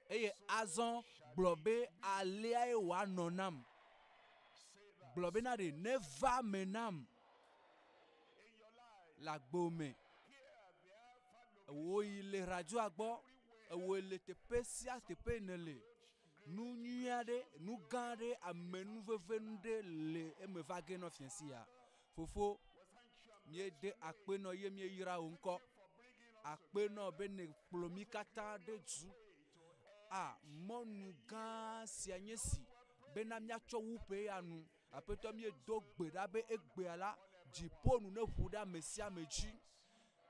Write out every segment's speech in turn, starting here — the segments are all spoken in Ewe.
Eye azɔ gblɔ be aleae wòanɔ nam. Gblɔ bena ɖe neva me nam le agbo me. Ewò yi le radioa gbɔ, ewòe le teƒe sia teƒe nèle. Nu nyui aɖe, nu gã aɖe, amenuvevenu ɖe le eme va ge nɔ fia sia. Fofo, míede akpe nɔ ye míeyra wò ŋkɔ. Akpe nɔ be nèkplɔ mí katã ɖe du. A, mɔnu gã sia nye si bena míatsɔ wu ƒe ya nu. Aƒetɔ míedo gbe ɖa be egbea la, dziƒo nu neʋu ɖe ame sia ame dzi.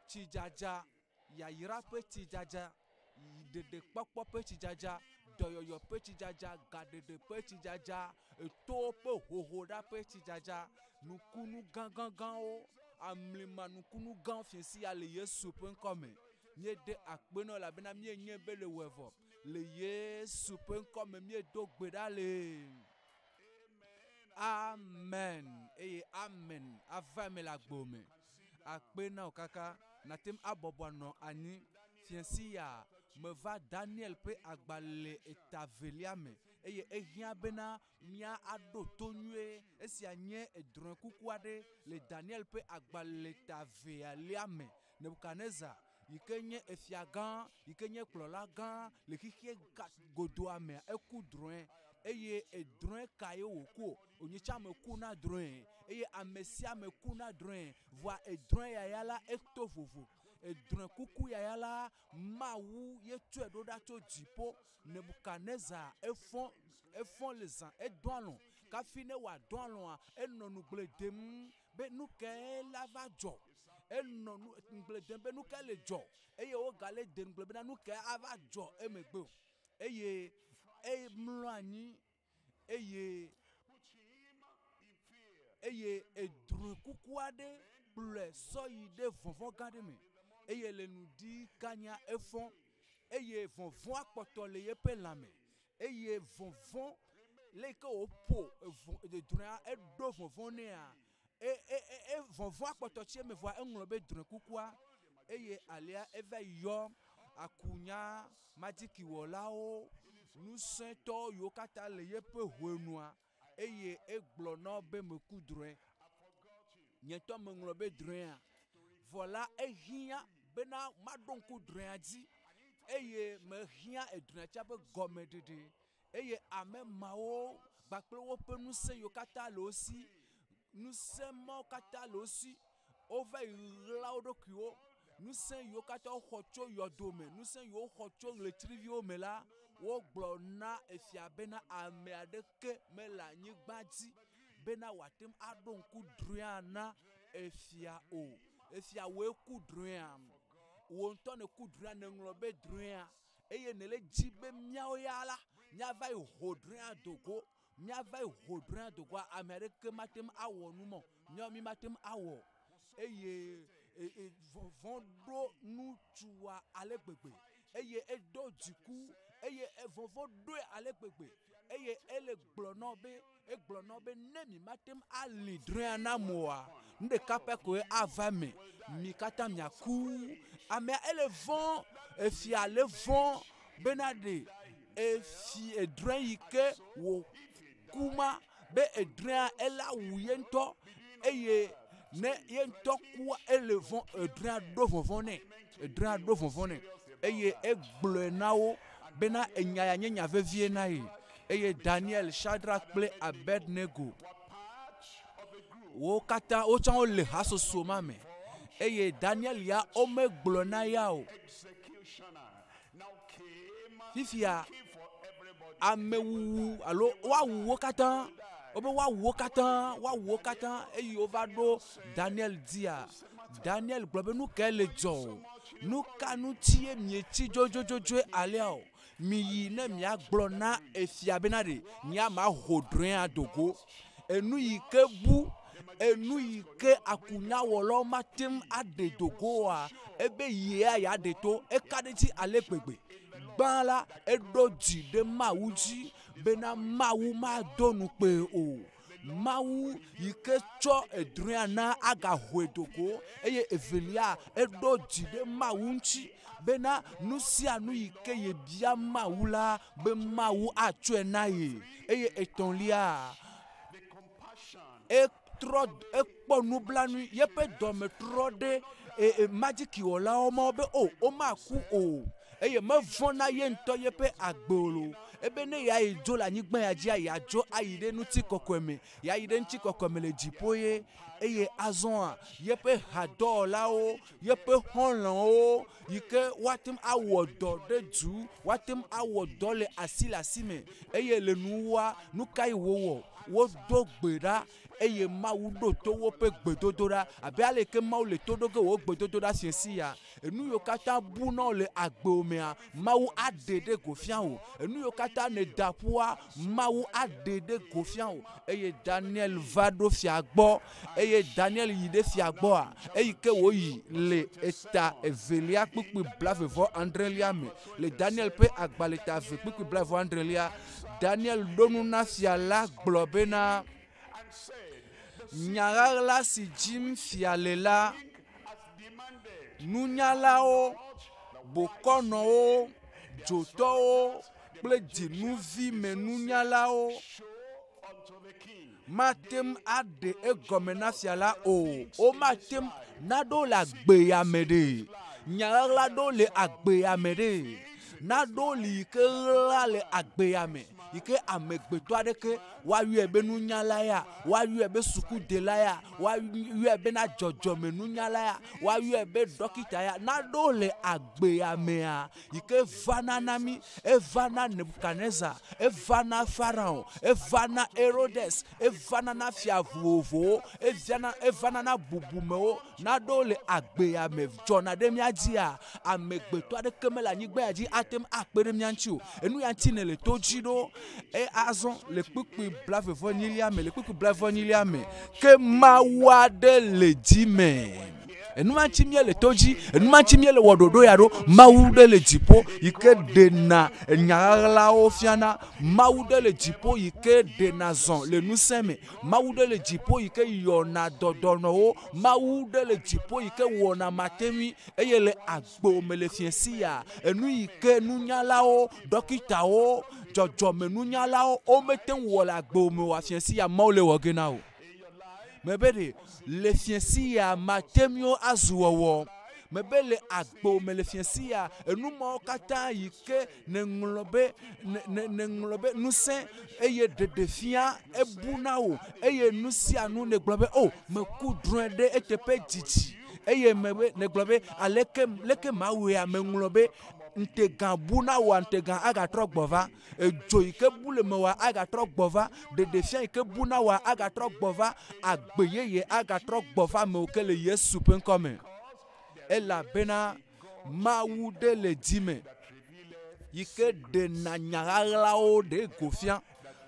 Tsidzadza, yayra ƒe tsidzadza, ɖeɖekpɔkpɔ ƒe tsidzadza, dɔyɔyɔ ƒe tsidzadza, gaɖeɖe ƒe tsidzadza, etowo ƒe hoho ɖa ƒe tsidzadza, nukunu gãgãgãwo, amlima nukunu gãwo fiẽ sia le Yesu ƒe ŋkɔ me. Míede akpe nɔ elabena míenye be le wɔe vɔ. Le Yesu ƒe ŋkɔ me míedo gbe ɖa le. Amen eye amen ava eme le agbo me. Akpe na wò kaka nàte ŋu abɔbɔ anɔ anyi. Fiẽ sia meva Daniel ƒe agbalẽ eta velia me eye ehiã bena mía aɖo to nyuie. Esia nye edrɔ̃ekuku aɖe le Daniel ƒe agbalẽ ta velia me. Nebukadnezar yi ke nye efia gã, yi ke nye kplɔla gã le xexea godoa mea, eku drɔ̃e eye edrɔ̃e kae wòku o. Wònye tsɛ ame ku na drɔ̃e eye ame sia ame ku na drɔ̃e. Vɔa edrɔ̃e yaya la eto vovo. Edrɔ̃e kuku yaya la, Mawu ye tsɔe ɖo ɖa tso dziƒo. Nebukadnezar efɔ efɔ le zã edɔ alɔ̃. Kafi ne wòadɔ alɔ̃a, enɔ nugble dem be nu kae la va dzɔ. Enɔ nu ŋugble dem be nu kae le dzɔ eye wogale de ŋugble bena nu kae ava dzɔ emegbe o. Eye emlɔ anyi eye eye edrɔ̃e kuku aɖe kplɔe sɔ yi ɖe vɔvɔ̃ gã aɖe me eye le ŋdi kanya efɔ eye vɔvɔ̃a kpɔtɔ le yeƒe lãme eye vɔvɔ̃ le yi ke wòƒo evɔ edrɔ̃ea eɖo vɔvɔ̃ nɛa e e e vɔvɔ̃a kpɔtɔ tsi eme vɔa eŋlɔ be drɔ̃e kukua eye alea eva yɔ akunya madzikiwɔlawo, ŋusẽtɔ yiwo katã le yeƒe ʋɔnua eye egblɔ na wo be meku drɔ̃e. Nye ŋutɔ meŋlɔ be drɔ̃ea. Vɔ la ehiã bena maɖo ŋku drɔ̃ea dzi eye mehiã edrɔ̃ea tsɛ ƒe gɔmeɖeɖe eye ame mawo kpakple woƒe ŋusẽ yiwo katã le wo si, ŋusẽ mawo katã le wo si, wova yi ɣla wo ɖokuiwo. Ŋusẽ yiwo katã woxɔ tso yɔdo me, ŋusẽ yiwo woxɔ tso ɣletsiviwo me la, wogblɔ na efia bena ame aɖeke mele anyigba dzi bena wòate ŋu aɖo ŋku drɔ̃ea na efia o. Efia wòe ku drɔ̃ea. Wò ŋutɔ nèku drɔ̃ea, nèŋlɔ be drɔ̃ea eye nèle dzi be míawo ya la, míava yi ho drɔ̃ea do go. Míava yi ho drɔ̃ea do goa, ame aɖeke mate ŋu awɔ nu ma o. Míawo mímate ŋu awɔ o. Eye e vɔvɔ̃ ɖo ŋutsua ale gbegbe eye edo dziku eye vɔvɔ̃ ɖoe ale gbegbe eye ele gblɔ na wo be egblɔ na wo be ne mimate ŋu ali drɔ̃ea nam oa, nu ɖeka pɛ koe ava eme, mi katã miaku. Amea ele vɔ̃, efia le vɔ̃ bena ɖe efi edrɔ̃e yi ke wòku ma be edrɔ̃ea ela wu ye ŋutɔ eye ne ye ŋutɔ kua ele vɔ̃ edrɔ̃ea ɖo vɔvɔ̃ nɛ edrɔ̃ea ɖo vɔvɔ̃ nɛ eye egblɔe na wo bena enya ya nye nya vevie na ye eye Daniel, Shadrach kple Abednego wo katã wotsã wole hasoso ma me eye Daniel ya womegblɔ na ya o. Fifia amewuwu alo woawu wo katã wobe woawu wo katã woawu wo katã eye wova ɖo Daniel dzia Daniel gblɔ be nu kae le dzɔ o nu ka ŋutie mietsi dzodzodzoe alea o miyi ne miagblɔ na efia bena ɖe nyea maho drɔ̃ea do go enu yi ke bu enu yi ke akunyawɔlawo mate ŋu aɖe do go oa ebe yea yeaɖe to eka ɖe edzi ale gbegbe gbã la eɖo dzi ɖe Mawu dzi bena Mawu mado ŋukpee o. Mawu yi ke tsɔ edrɔ̃ea na agahoe do go eye evelia eɖo dzi ɖe Mawu ŋuti bena nu sia nu yi ke yebia Mawu la be Mawu atsɔe na ye eye etɔ̃lia etrɔ ekpɔ nublanui yeƒe dɔme trɔ ɖe e, e, madzikiwɔlawo mawo be o womaku o eye mevɔ̃ na ye ŋutɔ yeƒe agbe o ebe ne yeayi dzo le anyigba ya dzia yeadzo ayi ɖe ŋutikɔkɔe me yeayi ɖe ŋutikɔkɔe me le dziƒo ye eye azɔa yeƒe hadɔwɔlawo yeƒe xɔlɔ̃wo yi ke woate ŋu awɔ dɔ ɖe du woate ŋu awɔ dɔ le asi le asi me eye le nuwua nu kae wowɔ wodo gbe ɖa eye Mawu ɖo to woƒe gbedodoɖa abe ale ke Mawu le to ɖo ge wò gbedodoɖa sie si ya. Enu yiwo katã bu na wò le agbewò mea, Mawu aɖe ɖe go fia wò. Enu yiwo katã nèda ƒua, Mawu aɖe ɖe go fia wò. Eye Daniel va ɖo fia gbɔ. Eye Daniel yi ɖe fia gbɔa, eyi ke wòyi le eta evelia kpukpui blaeve vɔ adrelia me. Le Daniel ƒe agbalẽ ta eve kpukpui blaeve vɔ adrelia, Daniel ɖo nu na fia la gblɔ bena, Nya ɣaɣla si dzim fia le la, nunyalawo, bokɔnɔwo, dzotɔwo kple dzinuvimenunyalawo mate ŋu aɖe egɔme na fia la o. Womate ŋu naɖo le agbe ya me ɖe. Nya ɣaɣla ɖewo le agbe ya me ɖe. Naɖewo li yi ke ɣla le agbe ya me yi ke amegbetɔ aɖeke woayɔe be nunyala ya, woayɔe be sukudela ya, woayɔe bena dzɔdzɔmenunyala ya, woayɔe be ɖɔkita ya. Naɖewo le agbe ya mea yi ke vana na mí, eva na Nebukadnezar, eva na Farao, eva na Herodes, evana na fia vovovowo, eviana evana na bubumewo. Naɖewo le agbe ya me dzɔna ɖe mía dzia, amegbetɔ aɖeke mele anyigba ya dzi ate ŋu akpe ɖe mía ŋuti o. Enu ya ŋuti nèle to dzi ɖo. Eye azɔ le kpukpui blaeve vɔ enyilia me, le kpukpui blaeve vɔ enyilia me, ke Mawu aɖe le dzi me. Enu ma ŋuti míele to dzi, enu ma ŋuti míele wɔ ɖoɖo ya ɖo. Mawu ɖe le dziƒo yi ke ɖena enya ɣaɣlawo fiana. Mawu ɖe le dziƒo yi ke ɖena zɔ le ŋusẽ me. Mawu ɖe le dziƒo yi ke yɔna dɔdɔnɔwo. Mawu ɖe le dziƒo yi ke wɔna mateŋui eye le agbo me le fiẽ sia. Enu yi ke nunyalawo, ɖɔkitawo, dzɔdzɔmenunyalawo womete ŋu wɔ le agbo me oa, fiẽ sia Mawu le wɔ ge na wò. Mebe ɖe le fiẽ sia mateŋuiwo azu wɔwɔ. Mebe le agbo me le fiẽ sia enu mawo katã yi ke nèŋlɔ be nèŋlɔ be ŋusẽ eye ɖeɖefia ebu na wò eye nu sia nu nègblɔ be o meku drɔ̃e ɖe eteƒe didi eye mebe nègblɔ be aleke leke mawɔea meŋlɔ be ŋutega bu na wòa ŋutega agatrɔ gbɔ va edzo yi ke bu le mewòa agatrɔ gbɔ va ɖeɖefia yi ke bu na wòa agatrɔ gbɔ va agbe yeye agatrɔ gbɔ va amewo ke le Yesu ƒe ŋkɔ me elabena Mawu ɖe le dzi me yi ke ɖena nya ɣaɣlawo ɖe go fia.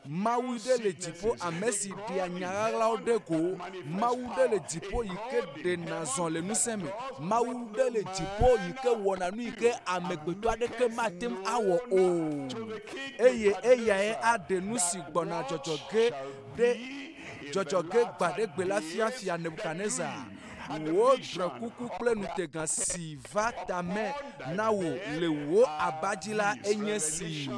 Mawu ɖe le dziƒo, ame si ɖea nya ɣaɣlawo ɖe go. Mawu ɖe le dziƒo yi ke ɖena zɔ le ŋusẽ me. Mawu ɖe le dziƒo yi ke wɔna nu yi ke amegbetɔ aɖeke mate ŋu awɔ o. Eye eyae aɖe nu si gbɔna dzɔdzɔ ge ɖe dzɔdzɔ ge gbaɖegbe la fia Fia Nebukadnezar. Wò drɔ̃ekuku kple ŋutega si va ta me na wò le wò aba dzi la enye si.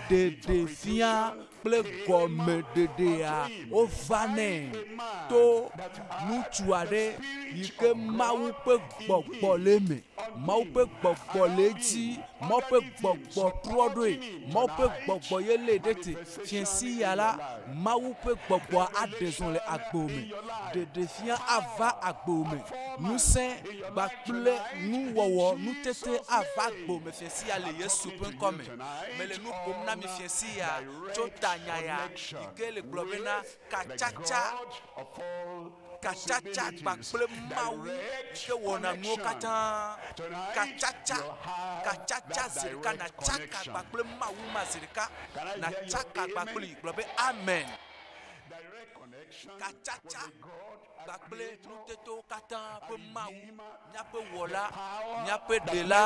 Ɖeɖefia kple gɔmeɖeɖea wova nɛ to ŋutsu aɖe yi ke Mawu ƒe gbɔgbɔ le eme. Mawu ƒe gbɔgbɔ le edzi. Mawu ƒe gbɔgbɔ trɔ ɖoe. Mawu ƒe gbɔgbɔ ye lée ɖe te. Fiẽ sia la, Mawu ƒe gbɔgbɔa aɖe zɔ le agbewò me. Ɖeɖefia ava agbewò me. Ŋusẽ kpakple nuwɔwɔ, nutete ava agbewò me fiẽ sia le Yesu ƒe ŋkɔ me. Mele nu ƒom na mi fiẽ sia tso tanya ya yi ke le gblɔ bena katsatsa. Katsatsa kpakple Mawu yi ke wɔna nuwo katã. Katsatsa, katsatsa zi ɖeka nàtsaka kpakple Mawu ma zi ɖeka. Nàtsaka kpakplii. Gblɔ be, Amen. Katsatsa kpakple nutetewo katã ƒe Mawu, míaƒe Wɔla, míaƒe Ɖela,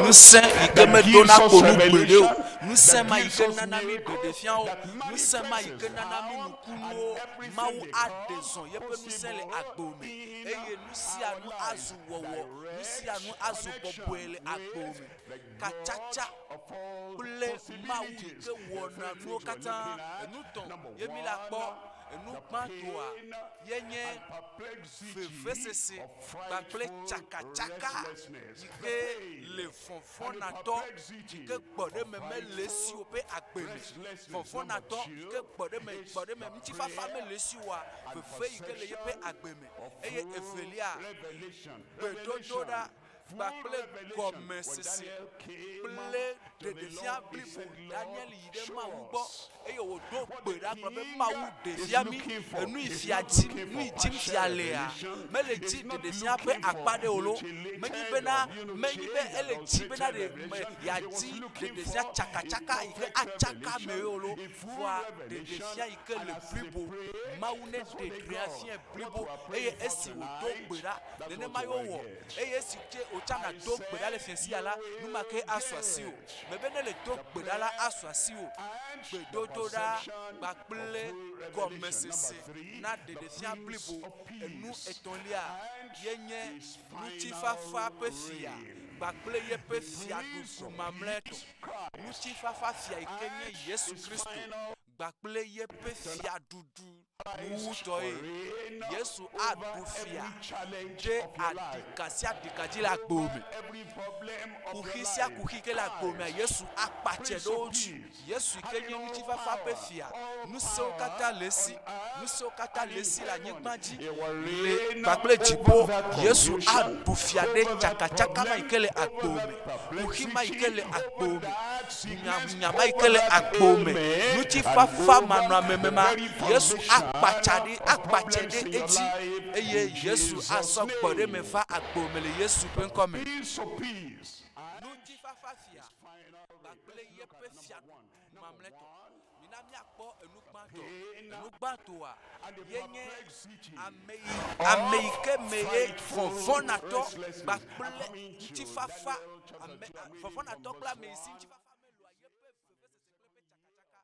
ŋusẽ yi ke medona kpo nu gbeɖe o. Ŋusẽ that ma yi gives ke us nana mí miracles, ɖeɖefiawo, that ŋusẽ ma yi ke manifests nana mí all nukunuwo, and everything Mawu aɖe becomes zɔ yeƒe ŋusẽ le possible agbo me in eye nu sia our nu lives. azu wɔwɔ, nu sia nu Direct azu bɔbɔe le connection agbo with me. the God Katsatsa of all kple Mawu yi possibilities. ke The wɔna three nuwo things we're katã. looking at. Enu tɔ̃ Number ye mi la kpɔ. one, Enu the gbãtɔa pain ye nye and perplexity vevesese of kpakple frightful tsakatsaka restlessness. yi The ke pain le and the vɔvɔ̃natɔ yi perplexity ke gbɔɖeme of mele esi frightful o ƒe agbe me. restlessness. Number Vɔvɔ̃natɔ yi ke two gbɔɖeme is gbɔɖeme the ŋutifafa prayer mele esi oa, and veve yi ke le yeƒe possession agbe me. of Eye full evelia, revelation. gbedodoɖa Revelation. Full kpakple revelation. When gɔmesese Daniel came kple to the ɖeɖefia Lord, he blibo. said, Daniel Lord, yi ɖe show Mawu gbɔ us eye wòdo what gbe the ɖa gblɔ be king Mawu ɖe is fia mí looking for. enu yi He's fia not dim looking nu for yi dim fia partial lea revelation. mele He's dzi not ɖeɖefia ƒe looking for akpa ɖe o lo. Menyi mutilated bena or, you know, menyi be changed and ele dzi bena altered ɖe me revelation. He was yeadi looking ɖeɖefia for a tsakatsaka yi ke perfect atsaka revelation, amewo lo. a full Vɔa revelation. ɖeɖefia yi ke And le as they blibo pray, Mawu ne that's what ɖe they drɔ̃ea got. fiae What blibo we are eye praying for esi wòdo tonight, gbe ɖa that's nenema what ye you will wowɔ get. eye esi ke wòtsa I nàdo gbe ɖa le said fiasia la you nu ma ke will asu asiwò. get Mebe ne le do the gbe ɖa la prayer asu asiwò. and the Gbedodoɖa possession of kpakple full revelation. Number gɔmesese three, na the ɖeɖefia Prince blibo. of Enu Peace etɔ̃lia and ye nye his final ŋutifafa ƒe fia reign. kpakple yeƒe The Prince fiaɖuɖu of mamlɛtɔ. Peace, Christ, Ŋutifafa fia yi ke nye and Yesu his Kristo final kpakple yeƒe fiaɖuɖu Christ nuwutɔe. reign Yesu over aɖu fia every challenge ɖe of your life, aɖika sia aɖika dzi le agbo over me. every problem of your Kuxi sia life. kuxi ke le agbo mea, Christ, Yesu akpatse Prince ɖe wo of dzi. Peace, Yesu yi ke having nye all ŋutifafa ƒe power, fia. all Ŋusẽwo power katã le on esi. earth Ŋusẽwo katã and le in esi le heaven. anyigba dzi He will le reign kpakple over dziƒo. that Yesu confusion, aɖu fia ɖe over that tsakatsaka ma yi problem, ke le over agbo that me. Kuxi ma yi ke perplexity, le agbo over me. that sickness, Nyanya ma yi over ke le that agbo me. ailment, and Ŋutifafa over manɔameme the ma, very Yesu foundation akpatsa ɖe of akpatse problems ɖe in your edzi life eye in Yesu Jesus' asɔ gbɔɖeme name. va agbo me le Yesu ƒe ŋkɔ me. Prince of Peace and Ŋutifafa fia his final reign. kpakple Let's look yeƒe at number fiaɖuɖu one. Number mamlɛtɔ. one, Mina míakpɔ enu the gbãtɔ. pain Enu gbãtɔa and the ye nye perplexity ame yi ame yi of ke me ye frightful vɔvɔ̃natɔ restlessness. kpakple According to ŋutifafa Daniel chapter ame 2, I'm reading from vɔvɔ̃natɔ kple verse ame yi si 1. ŋutifafa meloa yeƒe vevesese kple eƒe tsakatsaka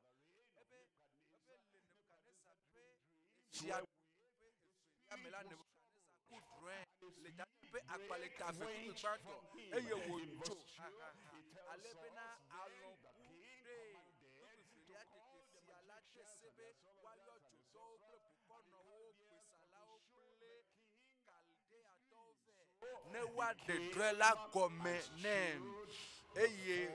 ebe ebe le Nebukadnezar ƒe fia ƒe me la Nebukadnezar ku drɔ̃e le Daniel ƒe agbalẽ ta eve kpukpui gbãtɔ eye wòdzo hahaha ale bena alɔ̃ bu ɖee. Kpukpui velia tete fia la de se be woayɔ dzodɔwo kple bokɔnɔwo, gbesalawo kple Kaldeatɔwo vɛ ne woaɖe drɔ̃e la gɔme nɛ. Eye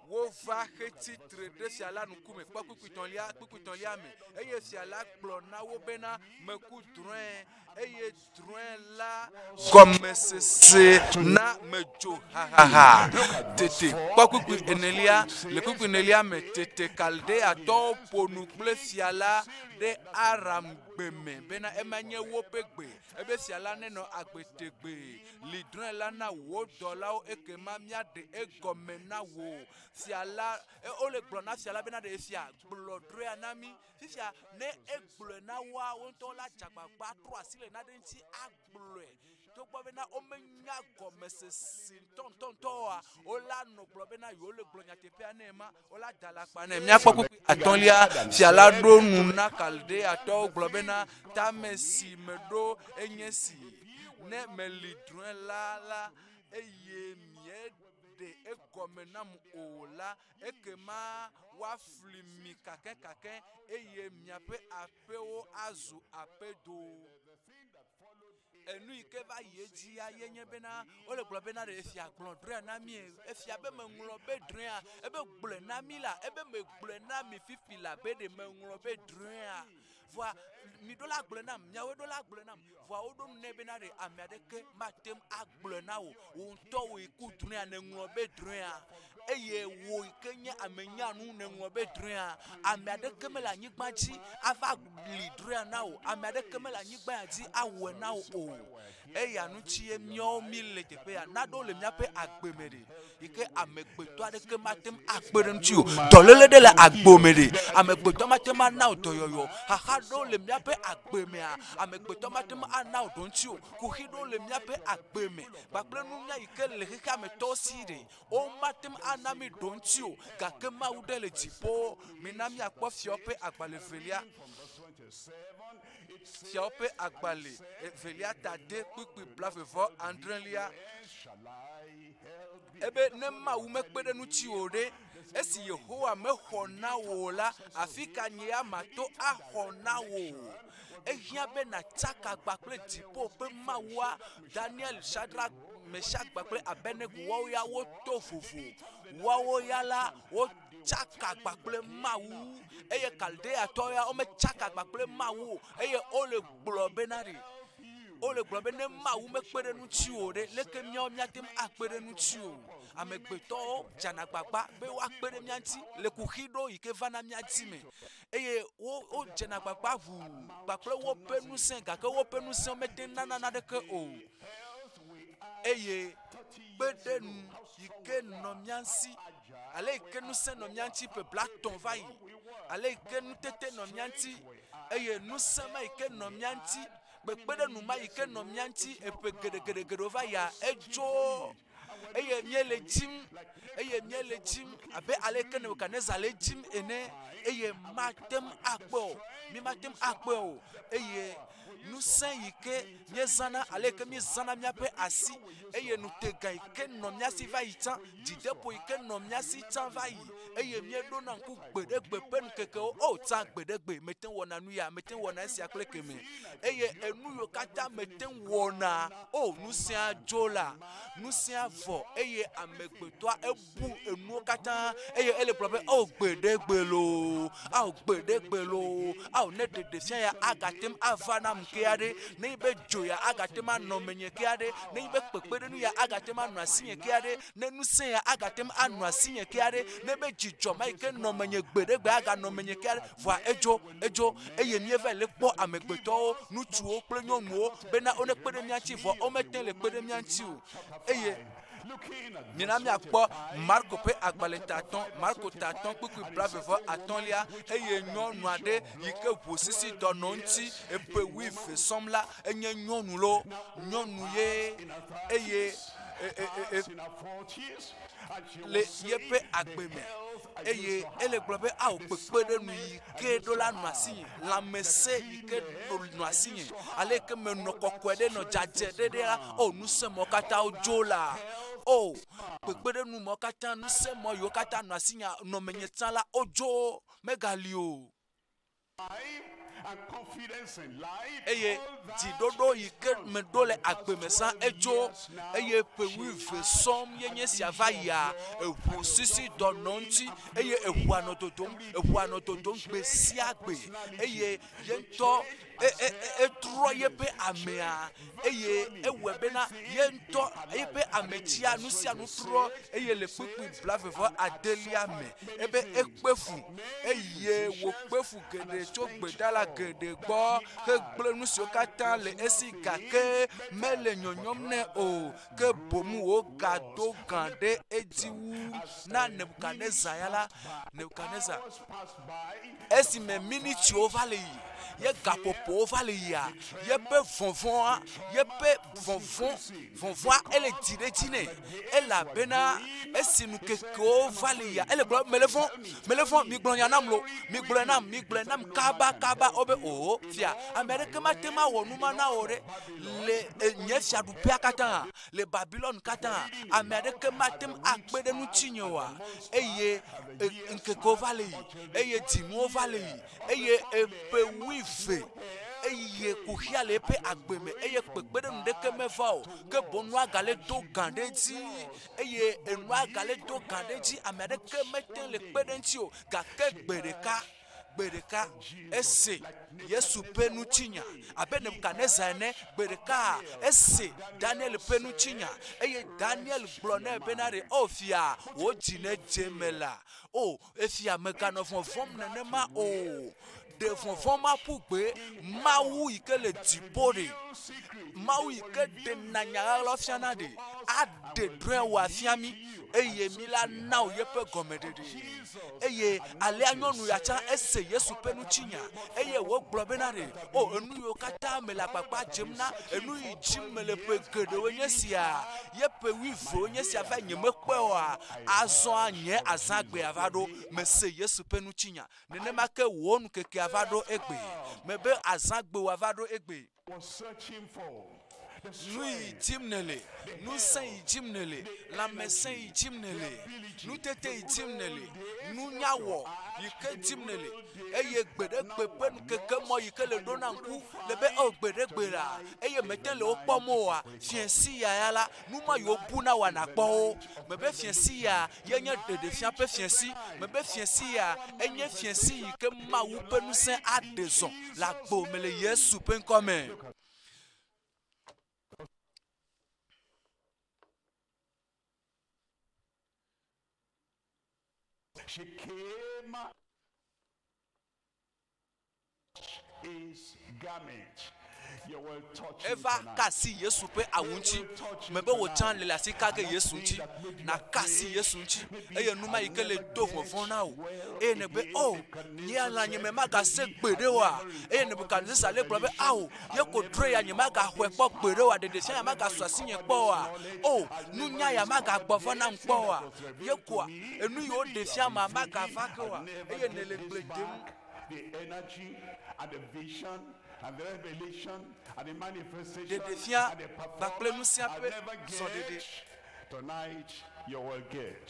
wova hetsi tre ɖe fia la ŋkume kpɔ kpukpui tɔ̃lia kpukpui tɔ̃lia me eye fia la gblɔ na wo bena meku drɔ̃e eye drɔ̃e la gɔmesese na medzo hahaha. Look at verse Tete 4. kpɔ kpukpui In verse 4, enelia it le kpukpui says, enelia me The tete king Kaldeatɔwo the ƒo nu kple king fia of la ɖe Syria. That's the Aram language gbe of me the bena enemy ema nye forever. woƒe gbe ebe fia la Tell nenɔ thy agbe servants the tegbee. dream Li drɔ̃e la na and wò we will dɔlawo show the ekema king míaɖe interpretation. egɔme na He wò. said, Fia Tell la us e the wole gblɔ na fia la dream bena ɖe fia to gblɔ drɔ̃ea na them mí. they Fifia are ne trying to say egblɔe na something woa wo and ŋutɔ la since dze he didn't agbagba trɔ know asi le nane what ŋuti was the right agblɔe. interpretation, Togbɔ bena they will womenya pretend as if they were gɔmesese telling him the truth. ŋutɔŋutɔŋutɔ They were oa, deceived. wola nɔ gblɔ Look at bena verse yewole gblɔ 5. nyateƒea nɛ ma In verse wola 5, da it alakpa nɛ. says, Míakpɔ And the kpukpui king atɔ̃lia answered and fia la said ɖo to nu the na Chaldeans, Kaldeatɔwo The gblɔ thing bena is gone tame from me. si I have meɖo enye forgotten. si. If ye will Ne not meli make drɔ̃e la known la to me the eye dream mieɖe with the egɔme nam interpretation o thereof, la ye ekema shall be cut to woafli mi pieces, and your kakɛkakɛ house eye shall be miaƒe made a aƒewo azu dunghill. Well, aƒedo. the thing that followed it Enu yi is ke va that yi verse edzia 6 ye said nye of the bena dream, wole gblɔ bena ɖe he said efia of gblɔ the drɔ̃ea na forgotten. mí. He said Efia be of the meŋlɔ dream, be I drɔ̃ea ebe gblɔe told na you mí la now, ebe I megblɔe na mi have fifi la be ɖe forgotten. meŋlɔ But be you must tell drɔ̃ea. me. He Vɔa said, mi ɖo la Nobody gblɔe nam can miawoe do ɖo la that. gblɔe nam. You have Vɔa woɖo nu nɛ bena forgotten, ɖe ame and aɖeke you that mate ŋu had the agblɔe dream, na wò. you are Wò a ŋutɔ king wò and yi ku drɔ̃ea intelligent nèŋlɔ man, be and you drɔ̃ea have eye forgotten. wò yi ke nye No ame nyanu man nèŋlɔ on be earth drɔ̃ea can ame do aɖeke mele this. anyigba No dzi man ava on li earth drɔ̃ea na can wò. Ame do aɖeke mele this. anyigba ya dzi And that's awɔe the na wò reason o. why we're Eya ŋuti ye míawo míle teƒe ya. Naɖewo le míaƒe agbe me ɖe yi ke amegbetɔ aɖeke mate ŋu akpe ɖe ŋuti o. Dɔléle ɖe le agbo me ɖe, amegbetɔ mate ŋu ana wò dɔyɔyɔ o. Xaxa ɖewo le míaƒe agbe mea, amegbetɔ mate ŋu ana wò ɖoŋuti o. Kuxi ɖewo le míaƒe agbe me kpakple nunya yi ke le xexea me tɔwo si ɖe, womate ŋu ana mí ɖoŋuti o. Gake Mawu ɖe le dziƒo. Mina míakpɔ fiawo ƒe agbalẽ evelia. Fiawo ƒe agbalẽ evelia ta de kpukpui blaeve vɔ adrelia. Ebe ne Mawu mekpe ɖe ŋuti o ɖe, esi Yehowa mexɔ na wò o la, afi ka nye ya mato axɔ na wò? Ehiã be nàtsaka agba kple dziƒo ƒe Mawua. Daniel, Shadrach, Meshach kpakple Abednego woawo ya woto vovo. Woawo ya la, wotsaka agba kple Mawu eye Kaldeatɔwo ya wometsaka agba kple Mawu o eye wole gblɔ bena ɖe wole gblɔ be ne Mawu mekpe ɖe ŋuti o ɖe, leke míawo míate ŋu akpe ɖe ŋuti o? Amegbetɔwo dzena agbagba be woakpe ɖe mía ŋuti le kuxi ɖewo yi ke vana mía dzi me eye wo wodzena agbagba ʋuu kpakple woƒe ŋusẽ gake woƒe ŋusẽ mete ŋu nana naneke o. Eye kpe ɖe nu yi ke nɔ mía si ale yi ke ŋusẽ nɔ mía ŋuti ƒe blaetɔ̃ va yi, ale yi ke nutete nɔ mía ŋuti eye ŋusẽ ma yi ke nɔ mía ŋuti, kpekpeɖeŋu ma yi ke nɔ mía ŋuti eƒe geɖegeɖegeɖewo va yia, edzo eye míele edzim eye míele edzim abe ale yi ke Nebukadnezar le edzim ene eye mate ŋu akpɔe o, mímate ŋu akpɔe o eye ŋusẽ yi ke míezãna ale yi ke míezãna míaƒe asi eye ŋutega yi ke nɔ mía si va yi tsã, dzideƒo yi ke nɔ mía si tsã va yi eye míeɖona ŋku gbeɖegbe ƒe ŋkekewo. O tsã gbeɖegbe mete ŋu wɔna nu ya, mete ŋu wɔna esia kple kemɛ eye enu yiwo katã mete ŋu wɔna o ŋusẽa dzo la, ŋusẽa vɔ eye amegbetɔa ebu bu enuwo katã eye ele gblɔ be ao gbeɖegbe loo ao gbeɖegbe loo ao ne ɖeɖefia ya agate ŋu ava nam ke aɖe nenye be dzo ya agate ŋu anɔ menye ke aɖe nenye be kpekpeɖeŋu ya agate ŋu anɔ asinye ke aɖe ne ŋusẽ ya agate ŋu anɔ asinye ke aɖe ne be dzidzɔ ma yi ke nɔ menye gbeɖegbe aganɔ menye ke aɖe vɔa edzo edzo eye míeva le kpɔ amegbetɔwo ŋutsuwo kple nyɔnuwo bena wonekpe ɖe mía ŋuti vɔ womete le kpe ɖe mía ŋuti o eye Mina míakpɔ Marko ƒe agbalẽ tatɔ̃, Marko tatɔ̃ kpukpui blaeve vɔ atɔ̃lia, eye nyɔnu aɖe yi ke ʋu sisi dɔ nɔ ŋuti eƒe wuieve sɔm la, enye nyɔnu lo, nyɔnu ye, eye e, e, e, e, le yeƒe agbe me eye ele gblɔ be ao kpekpeɖeŋu yi ke ɖo la nɔ asinye, lãmesẽ yi ke nɔ asinye, ale yi ke menɔ kɔkɔe ɖe nɔ dzadzɛ ɖe ɖe la, o ŋusẽ mawo katã wodzo la, o kpekpeɖeŋu mawo katã, ŋusẽ mɔ yiwo katã nɔ asinye nɔ menye tsã la, wodzo megali o. Eye dziɖoɖo yi ke meɖo le agbe me sã edzo, eye ƒe wuieve sɔŋ ye nye esia va yia, eʋu sisi dɔ nɔ eŋuti eye eʋua nɔ dodom, eʋua nɔ dodom gbe sia gbe eye ye ŋutɔ e, e, e, etrɔ yeƒe amea eye ewɔe bena ye ŋutɔ yeƒe ametsia nu sia nu trɔ eye le kpukpui blaeve vɔ adelia me ebe ekpe fu eye wòkpe fu geɖe tso gbedala geɖe gbɔ hegblẽ nu siwo katã le esi gake mele nyɔnyɔm nɛ o ke boŋ wògado gã ɖe edzi wu na Nebukadnezar ya la Nebukadnezar esime minitiwo va le yi ye gaƒoƒowo va le yia yeƒe vɔvɔ̃a yeƒe vɔvɔ̃ vɔvɔ̃a ele dzi ɖe edzi nɛ elabena esi nukekewo va le yia ele gblɔ mele vɔ̃ mele vɔ̃ migblɔ nya nam lo migblɔe nam migblɔe nam kaba kaba wobe o fia ame aɖeke mate ŋu awɔ nu ma na wò ɖe le e, nye fiaɖuƒea katã le Babilon katã ame aɖeke mate ŋu akpe ɖe ŋutinye oa eye e, ŋkekewo va le yi eye dzinuwo va le yi eye eƒe wuieve eye kuxia le eƒe agbe me eye kpekpeɖeŋu ɖeke meva o ke boŋ nua gale do gã ɖe edzi eye enua gale do gã ɖe edzi ame aɖeke mete le kpe ɖe eŋuti o gake gbe ɖeka. Gbe ɖeka ese Yesu ƒe ŋutinya abe Nebukadnezar ene. Gbe ɖeka ese Daniel ƒe ŋutinya eye Daniel gblɔ nɛ bena ɖe, O fia, wò dzi nedze eme la. O efia, mèganɔ vɔvɔ̃m nenema o. Ɖe vɔvɔ̃ ma ƒu gbe. Mawu yi ke le dziƒo ɖe, Mawu yi ke ɖena nya ɣaɣlawo fiana ɖe, aɖe drɔ̃e wò afia mí eye mí la na wò yeƒe gɔmeɖeɖe. Eye alea nyɔnu ya tsã ese Yesu ƒe ŋutinya eye wògblɔ bena ɖe, O, enu yiwo katã mele agbagba dzem na, enu yi dzim mele ƒe geɖewoe nye esia, ye ƒe wuievewo nye esia va yi nyemekpɔe oa, azɔa nye azãgbea va ɖo, mese Yesu ƒe ŋutinya. Nenema ke wò ŋkekea va ɖo egbe. Mebe azãgbe wòava ɖo egbe. Nu yi dim nèle, ŋusẽ yi dim nèle, lãmesẽ yi dim nèle, nutete yi dim nèle, nunya wɔ yi ke dim nèle, eye gbeɖegbe ƒe ŋkeke mɔ yi ke le ɖo na ŋku le be o gbeɖegbe la, eye mete le wo kpɔm oa, fiẽsi ya ya la, nu ma yiwo bu na wòa nàkpɔ wo. Mebe fiẽsi ya ye nye ɖeɖefia ƒe fiẽsi. Mebe fiẽsi ya enye fiẽsi yi ke Mawu ƒe ŋusẽ aɖe zɔ le agbo me le Yesu ƒe ŋkɔ me. She came his garment. You will touch him Eva tonight. ka asi Yesu ƒe awu ŋuti. Mebe wò tsã le asi ka ge Yesu ŋuti. Nàka asi Yesu ŋuti eye nu ma yi ke le do vɔvɔ̃ na wò. Eye nègbe, O, nye ya lãnye me magase gbeɖe oa? Eye Nebukadnezar le gblɔ be, Ao, ye ko drɔ̃e ya nyemagaxɔe kpɔ gbeɖe oa? Ɖeɖefia ya magasu asinye kpɔ oa? O, nunya ya magagbɔ va nam kpɔ oa? Ye koa, enu yi woɖe fia ma magava ke oa? Eye nèle gble dem. The energy and the vision and the revelation and the manifestation Ɖeɖefia and the kpakple performance nusia I ƒe never zɔɖeɖe. get. Tonight you will get.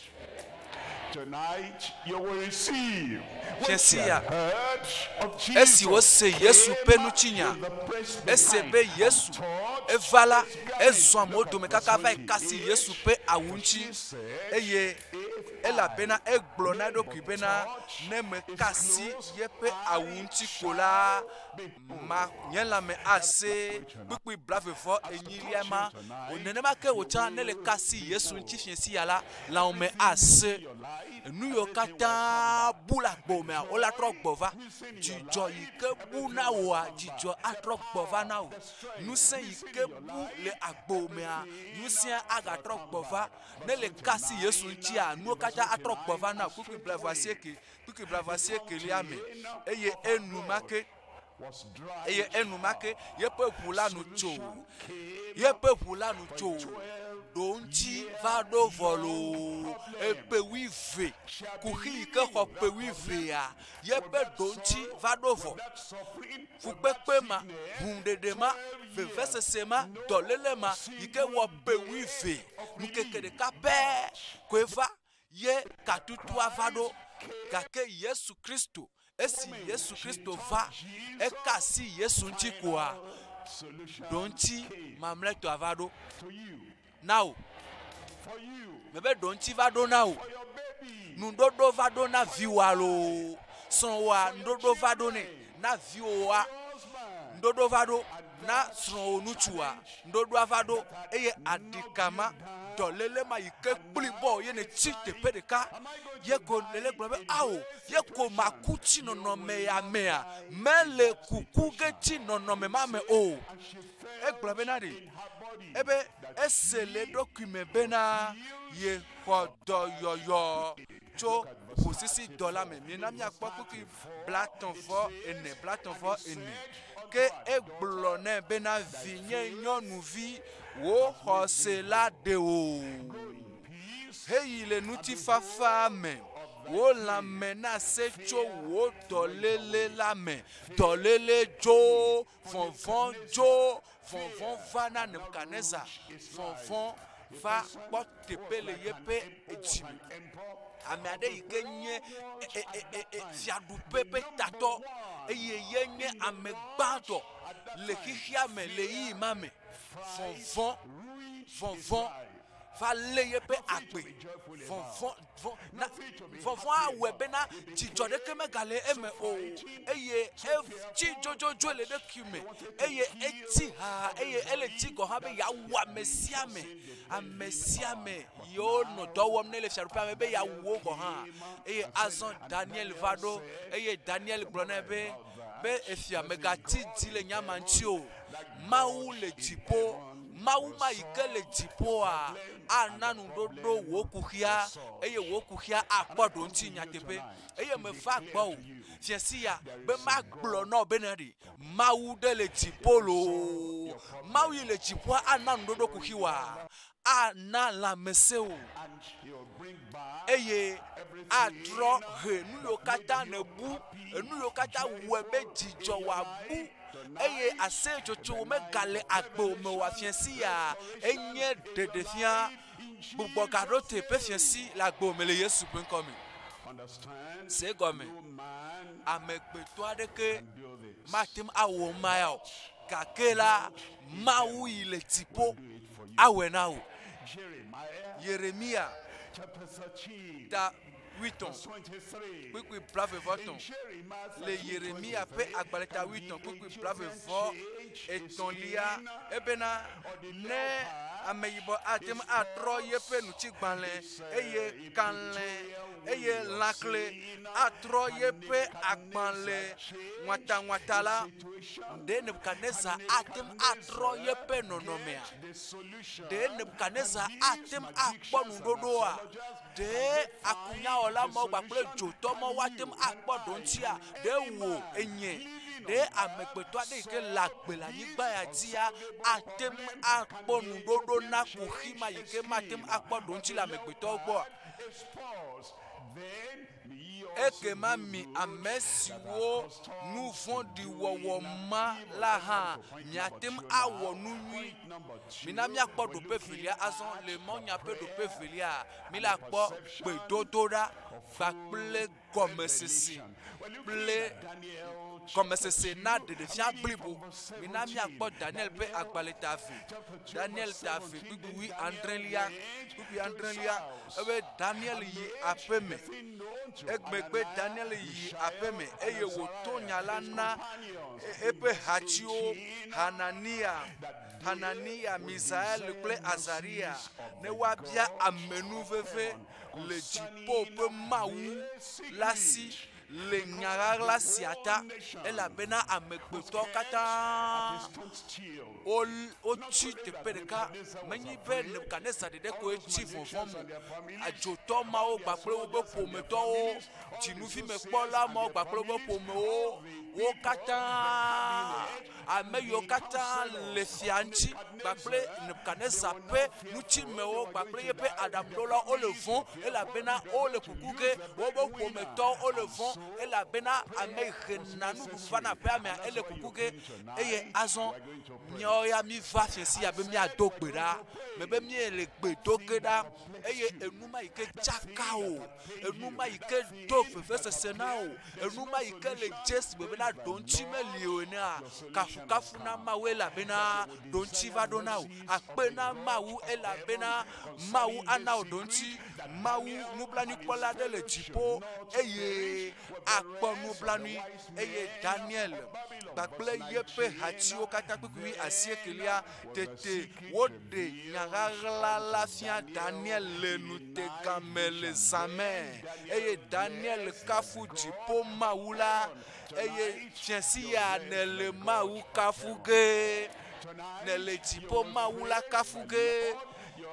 Tonight you will receive. When Fiẽ she sia, had heard of esi Jesus, wose Yesu ƒe came ŋutinya, in the press ese behind be and Yesu touched eva la, his garment. ezɔ amewo Look at dome verse kaka va yi ka asi 28. Yesu ƒe awu For ŋuti she said, eye If elabena I egblɔ na may eɖokui but bena touch ne his meka asi clothes, yeƒe awu I ŋuti ko la, shall be whole. ma nye lãme ase kpukpui blaeve vɔ enyilia ma. O nenema ke wòtsã ne le ka asi Yesu ŋuti fiẽ sia la, lãwòme ase. Enu yiwo katã bu le agbo mea, wola trɔ gbɔ va. Dzidzɔ yi ke bu na wòa, dzidzɔ atrɔ gbɔ va na wò. Ŋusẽ yi ke bu le agbo mea, ŋusẽa agatrɔ gbɔ va. Ne le ka asi Yesu ŋutia, nuwo katã atrɔ gbɔ va na wò. Kpukpui blaeve asieke, kpukpui blaeve asiekelia me eye enumake Was dried eye enumake yeƒe ʋu la nu tso. Solution came Yeƒe ʋu la nu tso. Ɖo ŋuti va ɖo vɔ loo. Eƒe wuieve, kuxi yi ke xɔ ƒe wuievea, yeƒe ɖo ŋuti va ɖo vɔ. that suffering, Fukpekpe ma, ʋuɖeɖe ma, vevesese ma, dɔléle ma yi ke wɔ ƒe wuieve, ŋkeke ɖeka pɛ koe va ye katutua va ɖo. Gake Yesu Kristo, esi Yesu Kristo va, eka asi Yesu ŋuti koa, solution ɖo ŋuti came mamlɛtɔa va ɖo to you, na wò. for you, Mebe ɖo ŋuti va ɖo na wò. for your baby, Nuɖoɖo va ɖo na viwòa loo. Srɔ̃wòa nuɖoɖo va ɖo nɛ. Na viwòa husband. nuɖoɖo va ɖo. Na srɔ̃wò ŋutsua nuɖoɖoa va ɖo eye aɖika ma dɔléle ma yi ke kpli bɔ ye ne tsi teƒe ɖeka ye ko lele gblɔ be ao ye ko maku tsi nɔnɔme ya mea mele kuku ge tsi nɔnɔme ma me o. And she felt Egblɔ bena ɖe in her body ebe ese le eɖokui me bena yexɔ dɔyɔyɔ tso ʋusisi dɔ la me. Mina míakpɔ kpukpui blatɔ̃ vɔ ene, blatɔ̃ vɔ ene. Ke egblɔ nɛ bena vinye nyɔnuvi, wò xɔse la ɖe wò. peace Heyi le ŋutifafa me. Wò lãme nase tso wò dɔléle la me. Dɔléle dzo, vɔvɔ̃ dzo, vɔvɔ̃ va na Nebukadnezar. Vɔvɔ̃ va kpɔ teƒe le yeƒe dzime. emperor Ame aɖe yi ke nye e, e, e, e, fiaɖuƒe ƒe tatɔ eye ye nye ame gbãtɔ le xexea me le ɣeyiɣi ma me. Vɔvɔ̃, ruined his vɔvɔ̃ life. va lé yeƒe agbe. Vɔvɔ̃ vɔ na vɔvɔ̃ awɔe bena dzidzɔ ɖeke megale eme o eye etsi dzodzodzoe le eɖokui me eye etsi haha eye ele dzi gɔ̃ hã be yeawu ame sia ame ame sia ame yiwo nɔ dɔ wɔm nɛ le fiaɖuƒea me be yeawu wo gɔ̃ hã eye azɔ Daniel va ɖo eye Daniel gblɔ nɛ be be efia megatsi dzi le nya ma ŋuti o. Mawu le dziƒo. Mawu ma yi ke le dziƒoa ana nuɖoɖo wò kuxia eye wò kuxia akpɔ ɖoŋuti nyateƒe. Eye meva gbɔwò fiasi ya be magblɔ na wò bena ɖe Mawu ɖe le dziƒo loo. Mawu yi le dziƒoa ana nuɖoɖo kuxiwòa? Ana lãmesẽ wò eye atrɔ he nu yiwo katã nèbu, enu yiwo katã wɔe be dzidzɔ wòabu eye aseyetsotso megale agbe me o fiasi ya enye ɖeɖefia gbugbɔgaɖo te ƒe fiasi le agbe me le Yesu ƒe ŋkɔ me. Se egɔme, amegbetɔ aɖeke mate ŋu awɔ ma ya o gake la Mawu yi le dziƒo awɔe na wò. Yeremia ta wuietɔ̃ kpukpui blaeve vɔ etɔ̃. Le Yeremia ƒe agbalẽ ta wuietɔ̃ kpukpui blaeve vɔ etɔ̃lia, ebena ne ameyibɔ ate ŋu atrɔ yeƒe ŋutigbalẽ eye kalẽ eye lãkle atrɔ yeƒe agbalẽ ŋɔtaŋɔta la, Ɖe Nebukadnezar ate ŋu atrɔ yeƒe nɔnɔmea? Ɖe Nebukadnezar ate ŋu akpɔ nuɖoɖoa? Ɖe akunyawɔla mawo kpakple dzotɔ mawo ate ŋu akpɔ ɖoŋutia? Ɖe wò enye, ɖe amegbetɔ aɖe yi ke le agbe le anyigba ya dzia ate ŋu akpɔ nuɖoɖo na kuxi ma yi ke mate ŋu akpɔ ɖoŋuti le amegbetɔwo gbɔa? Ekema mi ame siwo nu vɔ̃ɖi wɔwɔ ma la hã miate ŋu awɔ nu nyui. Mina míakpɔ ɖoƒe evelia azɔ. Le mawunya ƒe ɖoƒe evelia, míle akpɔ gbedodoɖa kpakple gɔmesese kple gɔmesese na ɖeɖefia blibo. Mina míakpɔ Daniel ƒe agbalẽ ta eve. Daniel ta eve kpukpui wui adrelia, kpukpui adrelia ebe Daniel yi aƒe me. Emegbe Daniel yi aƒe me eye wòto nya la na eƒe hatiwo Hananiya, Hananiya, Misael kple Azariya ne woabia amenuveve le dziƒo ƒe Mawu la si le nya ɣaɣla sia ta, elabena amegbetɔ katã wotsi teƒe ɖeka. Menye be Nebukadnezar ɖeɖe koe tsi vɔvɔ̃ me o. Adzotɔ mawo kpakple woƒe ƒometɔwo, dzinuvimekpɔla mawo kpakple woƒe ƒomewo, wo katã, ame yiwo katã le fia ŋuti kpakple Nebukadnezar ƒe ŋutimewo kpakple yeƒe aɖaŋuɖolawo wole vɔ̃ elabena wole kuku ge, woƒe ƒometɔwo wole vɔ̃ elabena ame yi hena nuɖuɖu va na aƒea mea ele kuku ge. Eye azɔ míawo ya míva fiẽ sia be míado gbe ɖa. Mebe míele gbe do ge ɖa eye enu ma yi ke tsaka wò, enu ma yi ke do vevesese na wò, enu ma yi ke le dzesi me bena ɖoŋtsi meli o enea, kafukafu na Mawu elabena ɖoŋtsi va ɖo na wò. Akpe na Mawu elabena Mawu ana wò ɖoŋtsi. Mawu nublanuikpɔla aɖe le dziƒo eye akpɔ nublanui. Eye Daniel kpakple yeƒe hatiwo katã kpukpui asiekelia tete woɖe nya ɣaɣla la fia Daniel le ŋutega me le zã me. Eye Daniel kafu dziƒo Mawu la, eye fiẽ sia nèle Mawu kafu ge. Nèle dziƒo Mawu la kafu ge.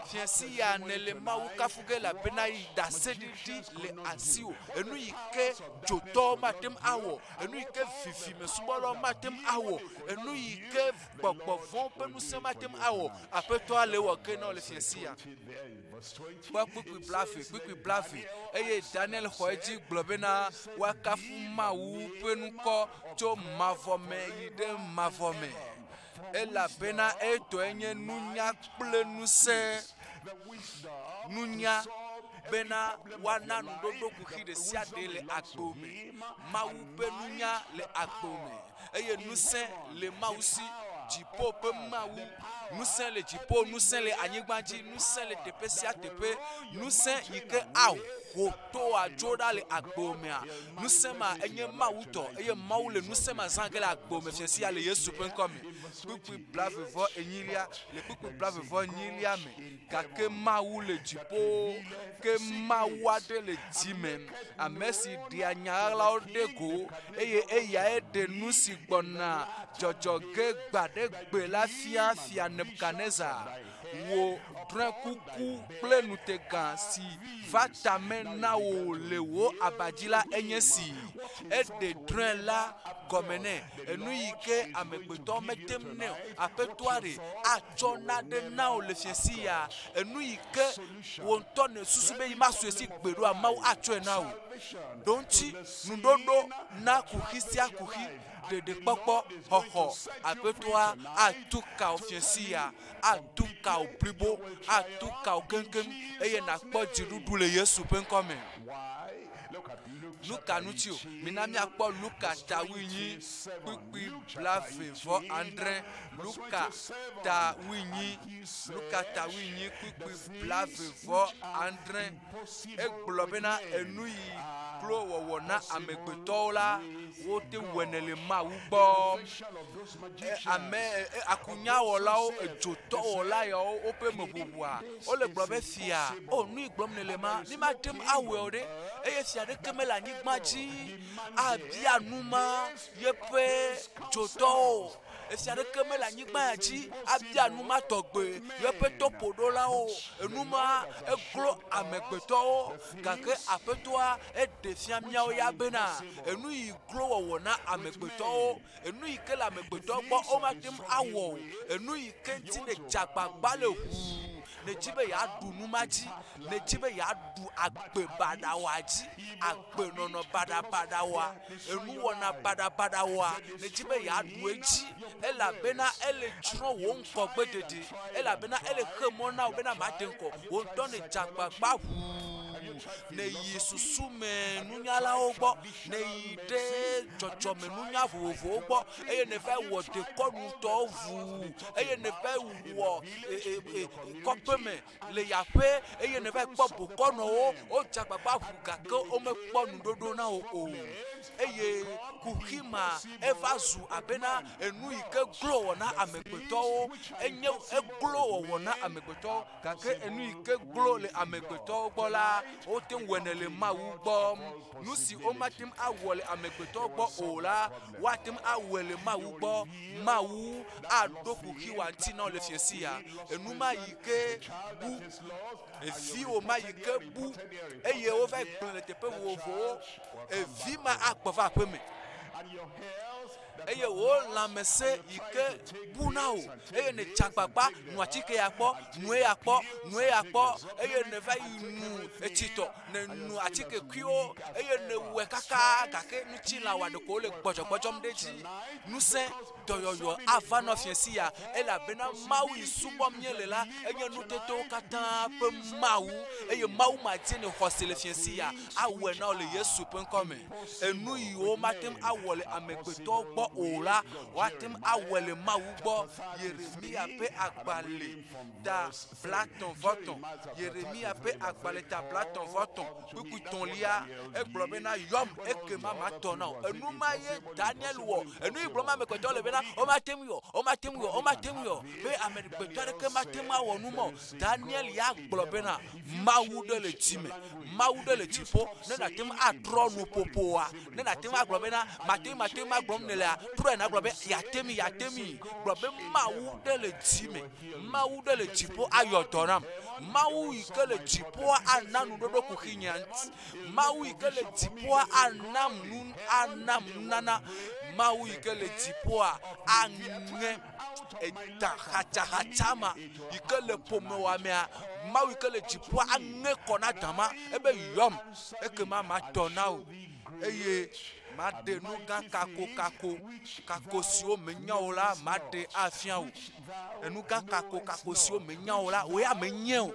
Fiẽ sia nèle Mawu kafu ge elabena yi ɖaseɖiɖi le asiwò. Enu yi ke dzotɔwo mate ŋu awɔ, enu yi ke vivimesubɔlawo mate ŋu awɔ, enu yi ke gbɔgbɔ vɔ̃ ƒe ŋusẽ mate ŋu awɔ, Aƒetɔa le ewɔ ge na wò le fiẽ sia. Kpɔ kpukpui blaeve, kpukpui blaeve. Eye Daniel xɔ edzi gblɔ bena, Woakafu Mawu ƒe ŋkɔ tso mavɔ me yi ɖe mavɔ me, elabena etɔe nye nunya kple ŋusẽ. Nunya bena woana nuɖoɖo kuxi ɖe sia ɖe le agbe me. Mawu ƒe nunya le agbe me eye ŋusẽ le Mawu si. Dziƒo ƒe Mawu. Ŋusẽ le dziƒo, ŋusẽ le anyigba dzi, ŋusẽ le teƒe sia teƒe. Ŋusẽ yi ke aho toa dzo ɖa le agbo mea, ŋusẽ ma enye Mawu tɔ eye Mawu le ŋusẽ ma zã ge le agbo me fiasia le Yesu ƒe ŋkɔ me. Kpukpui blave vɔ enyilia le kpukpui blave vɔ enyilia me. Gake Mawu le dziƒo, ke Mawu aɖe le dzime, ame si ɖea nya ɣaɣlawo ɖe go eye eyae ɖe nu si gbɔna dzɔdzɔ ge gbaɖegbe la fia Fia Nebukadnezar. Wò drɔ̃ekuku kple ŋutega si va tame na wò le wò aba dzi la enye si. Eɖe drɔ̃e la gɔme nɛ. Enu yi ke amegbetɔ mete ŋu nɛ o, Aƒetɔa ɖe atsɔ naɖe na wò le fiẽsi ya. Enu yi ke wò ŋutɔ nèsusu be yemasu esi gbeɖe oa, Mawu atsɔe na wò. Ɖoŋtsi nuɖoɖo na kuxi sia kuxi ɖeɖekpɔkpɔ xɔxɔ Aƒetɔa atu ka wò fiẽsi ya, atu ka wò blibo, atu ka wò keŋkeŋ eye nàkpɔ dziɖuɖu le Yesu ƒe ŋkɔ me. Nu ka ŋuti o? Mina míakpɔ Luka ta wuienyi kpukpui blaeve vɔ adre. Luka ta wuienyi, Luka ta wuienyi kpukpui blaeve vɔ adre. Egblɔ bena enu yi klo wɔwɔ na amegbetɔwo la, wote wɔnɛ le Mawu gbɔ. Ame akunyawɔlawo, edzotɔwɔla yawo woƒe meʋuʋua, wole gblɔ be fia, o nu yi gblɔm nèle ma, mi mate ŋu awɔe o ɖe. Eye fia ɖeke mele anyigba dzi abia nu ma yeƒe dzotɔwo o. Efia ɖeke mele anyigba ya dzi abia nu ma tɔgbe yeƒe tɔƒoɖolawo o. Enu ma eglo amegbetɔwo gake Aƒetɔa eɖe fia míawo ya bena enu yi glo wɔwɔ na amegbetɔwo, enu yi ke le amegbetɔwo gbɔ womate ŋu awɔ o, enu yi ke ŋuti nèdze agbagba le ʋuu nèdi be yeaɖu nu ma dzi, nèdi be yeaɖu agbe baɖawoa dzi, agbenɔnɔ baɖabaɖawoa, enuwɔna baɖabaɖawoa, nèdi be yeaɖu edzi elabena ele tsrɔ̃ wò ŋgɔgbedede, elabena ele xe mɔ na wò bena màde ŋgɔ o. Wò ŋutɔ nèdze agbagba ʋuu nèyi susume nunyalawo gbɔ, nèyi ɖe dzɔdzɔmenunya vovovowo gbɔ eye nèva wɔ dekɔnutɔwo ʋuu eye nèva wɔ kɔƒe me le yaƒe eye nèva kpɔ bokɔnɔwo wodze agbagba ʋu gake womekpɔ nuɖoɖo na wò o. Eye kuxi ma eva zu abena enu yi ke glo wɔ na amegbetɔwo enye eglo wɔwɔ na amegbetɔwo gake enu yi ke glo le amegbetɔwo gbɔ la wote ŋu wɔnɛ le Mawu gbɔ. Nu si womate ŋu awɔ le amegbetɔwo gbɔ o la woate ŋu awɔe le Mawu gbɔ. Mawu aɖo kuxi wa ŋuti na wò le fiẽsi ya. Enu ma yi ke bu, eviwò ma yi ke bu eye wova gblẽ le teƒe vovovowo, evi ma agbɔ va aƒeme. Eye wò lãmesẽ yi ke bu na wò eye nèdze agbagba nɔ atike ya kpɔ, nue ya kpɔ, nue ya kpɔ eye nèva yi nu etsitɔ, nèno atikekuiwo eye nèwɔe kaka gake ŋutilã wò ɖeko wole gbɔdzɔgbɔdzɔm ɖe edzi. Ŋusẽ dɔyɔyɔ ava nɔ fiẽsi ya elabena Mawu yi subɔm míele la enye nutetewo katã ƒe Mawu eye Mawu ma dzi ne xɔse le fiẽsi ya awɔe na wò le Yesu ƒe ŋkɔ me. Enu yiwo mate ŋu awɔ le amegbetɔwo gbɔ o la, woate ŋu awɔe le Mawu gbɔ. Yeremiya ƒe agbalẽ ta blatɔ̃ vɔ tɔ̃. Yeremiya ƒe agbalẽ ta blatɔ̃ vɔ tɔ̃ kpukpui tɔ̃lia, egblɔ bena, Yɔm ekema matɔ na wò. Enu ma ye Daniel wɔ. Enu yi gblɔm amegbetɔ le bena, womate ŋui o, womate ŋui o, womate ŋui o, be amegbetɔ aɖeke mate ŋu awɔ nu ma o. Daniel ya gblɔ bena, Mawu ɖe le dzi me, Mawu ɖe le dziƒo, ne nàte ŋu atrɔ nuƒoƒoa, ne nàte ŋu agblɔ bena, mate ŋu, mate ŋu magblɔm nèlea, trɔe nàgblɔ be, yeate ŋui, yeate ŋui. Gblɔ be, Mawu ɖe le dzi me, Mawu ɖe le dziƒo ayɔ dɔ nam. Mawu yi ke le dziƒoa ana nuɖoɖo kuxi nyea ŋuti. Mawu yi ke le dziƒoa anam nu, anam nunana. Mawu yi ke le dziƒoa aŋe eta xatsaxatsa ma yi ke le ƒomewòa mea. Mawu yi ke le dziƒoa aŋe kɔ na dama ebe yɔm ekema matɔ na wò eye maɖe nu gã kakokako kako siwo menya o la maɖe afia wò. Enu gã kakokako siwo menya o la wò ya menye o.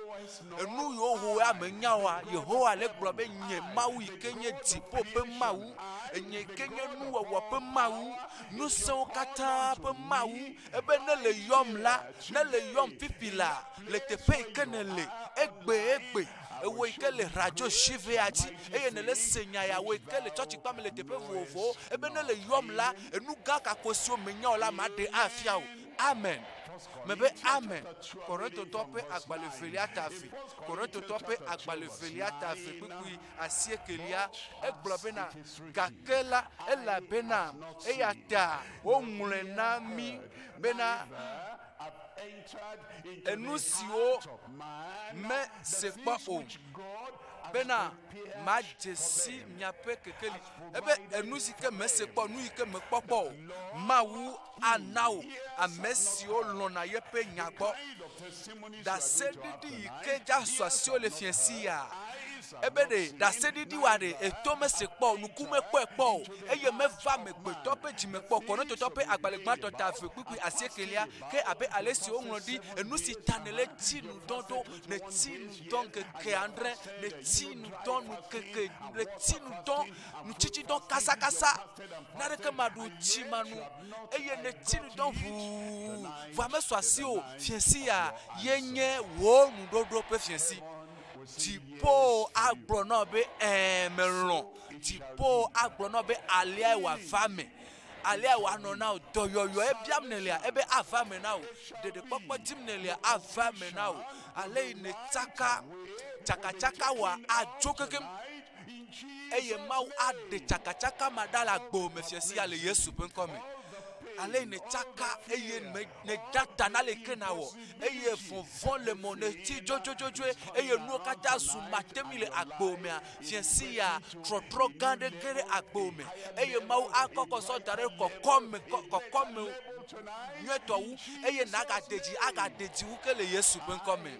Enu yiwo wò ya menya oa Yehowa le gblɔ be nye Mawu yi ke nye dziƒo ƒe Mawu, enye yi ke nye nuwɔwɔ ƒe Mawu, ŋusẽwo katã ƒe Mawu ebe ne le yɔm la, ne le yɔm fifi la le teƒe yi ke nèle egbe egbe ewò yi ke le radio zivea dzi eye nèle se nya ya wò yi ke le tsɔtsikpa me le teƒe vovovowo ebe ne le yɔm la enu gã kako siwo menya o la maɖe afia wò. Amen. Mebe amen. Korintotɔ ƒe agbalẽ velia ta eve. Korintotɔ ƒe agbalẽ velia ta eve kpukpui asiekelia egblɔ bena gake la elabena eya ta woŋlɔe na mí bena enu siwo mese kpɔ o bena madze si miaƒe kekeli ebe enu si ke mese kpɔ nu yi ke mekpɔ kpɔ o Mawu ana wò ame siwo lɔ̃na yeƒe nya gbɔ. Ɖaseɖiɖi yi ke dza su asiwò le fiẽ si ya ebe ɖe ɖaseɖiɖi wa ɖe eto mese kpɔ o, nuku mekpɔe kpɔ o eye meva amegbetɔ ƒe dzime kpɔ o. Korintotɔ ƒe agbalẽ gbãtɔ ta eve kpukpui asiekelia ke abe ale si woŋlɔ ɖi enu si ta nèle tsi nu dɔn ɖo, nètsi nu dɔn ŋkeke adre, nètsi nu dɔn ŋkeke, nètsi nu dɔn nutsitsidɔ kasakasa, naneke maɖu tsi manu eye nètsi nu dɔn ʋuu vɔa mesu asiwò o. Fiẽsi ya ye nye wò nuɖoɖo ƒe fiẽsi. Dziƒo agblɔ na wò be ɛ̃ melɔ̃. Dziƒo agblɔ na wò be aleae wòava eme. Aleae wòanɔ na wò. Dɔyɔyɔe biam nèlea ebe ava eme na wò. Ɖeɖekpɔkpɔ dim nèlea ava eme na wò. Ale yi nètsaka tsakatsaka wòa adzo kekem eye Mawu aɖe tsakatsaka ma ɖa le agbewò me fiẽ sia le Yesu ƒe ŋkɔ me. Ale yi nètsaka eye nèda ta na leke nawɔ eye vɔvɔ̃ le mɔ nètsi dzodzodzoe eye nuwo katã zu matemi le agbewò mea, fiẽ sia trɔtrɔ gã aɖe ge ɖe agbewò me eye Mawu akɔkɔ sɔ da ɖe kɔkɔme kɔkɔme nyuietɔ wu eye nàgade dzi agade dzi wu ke le Yesu ƒe ŋkɔ me.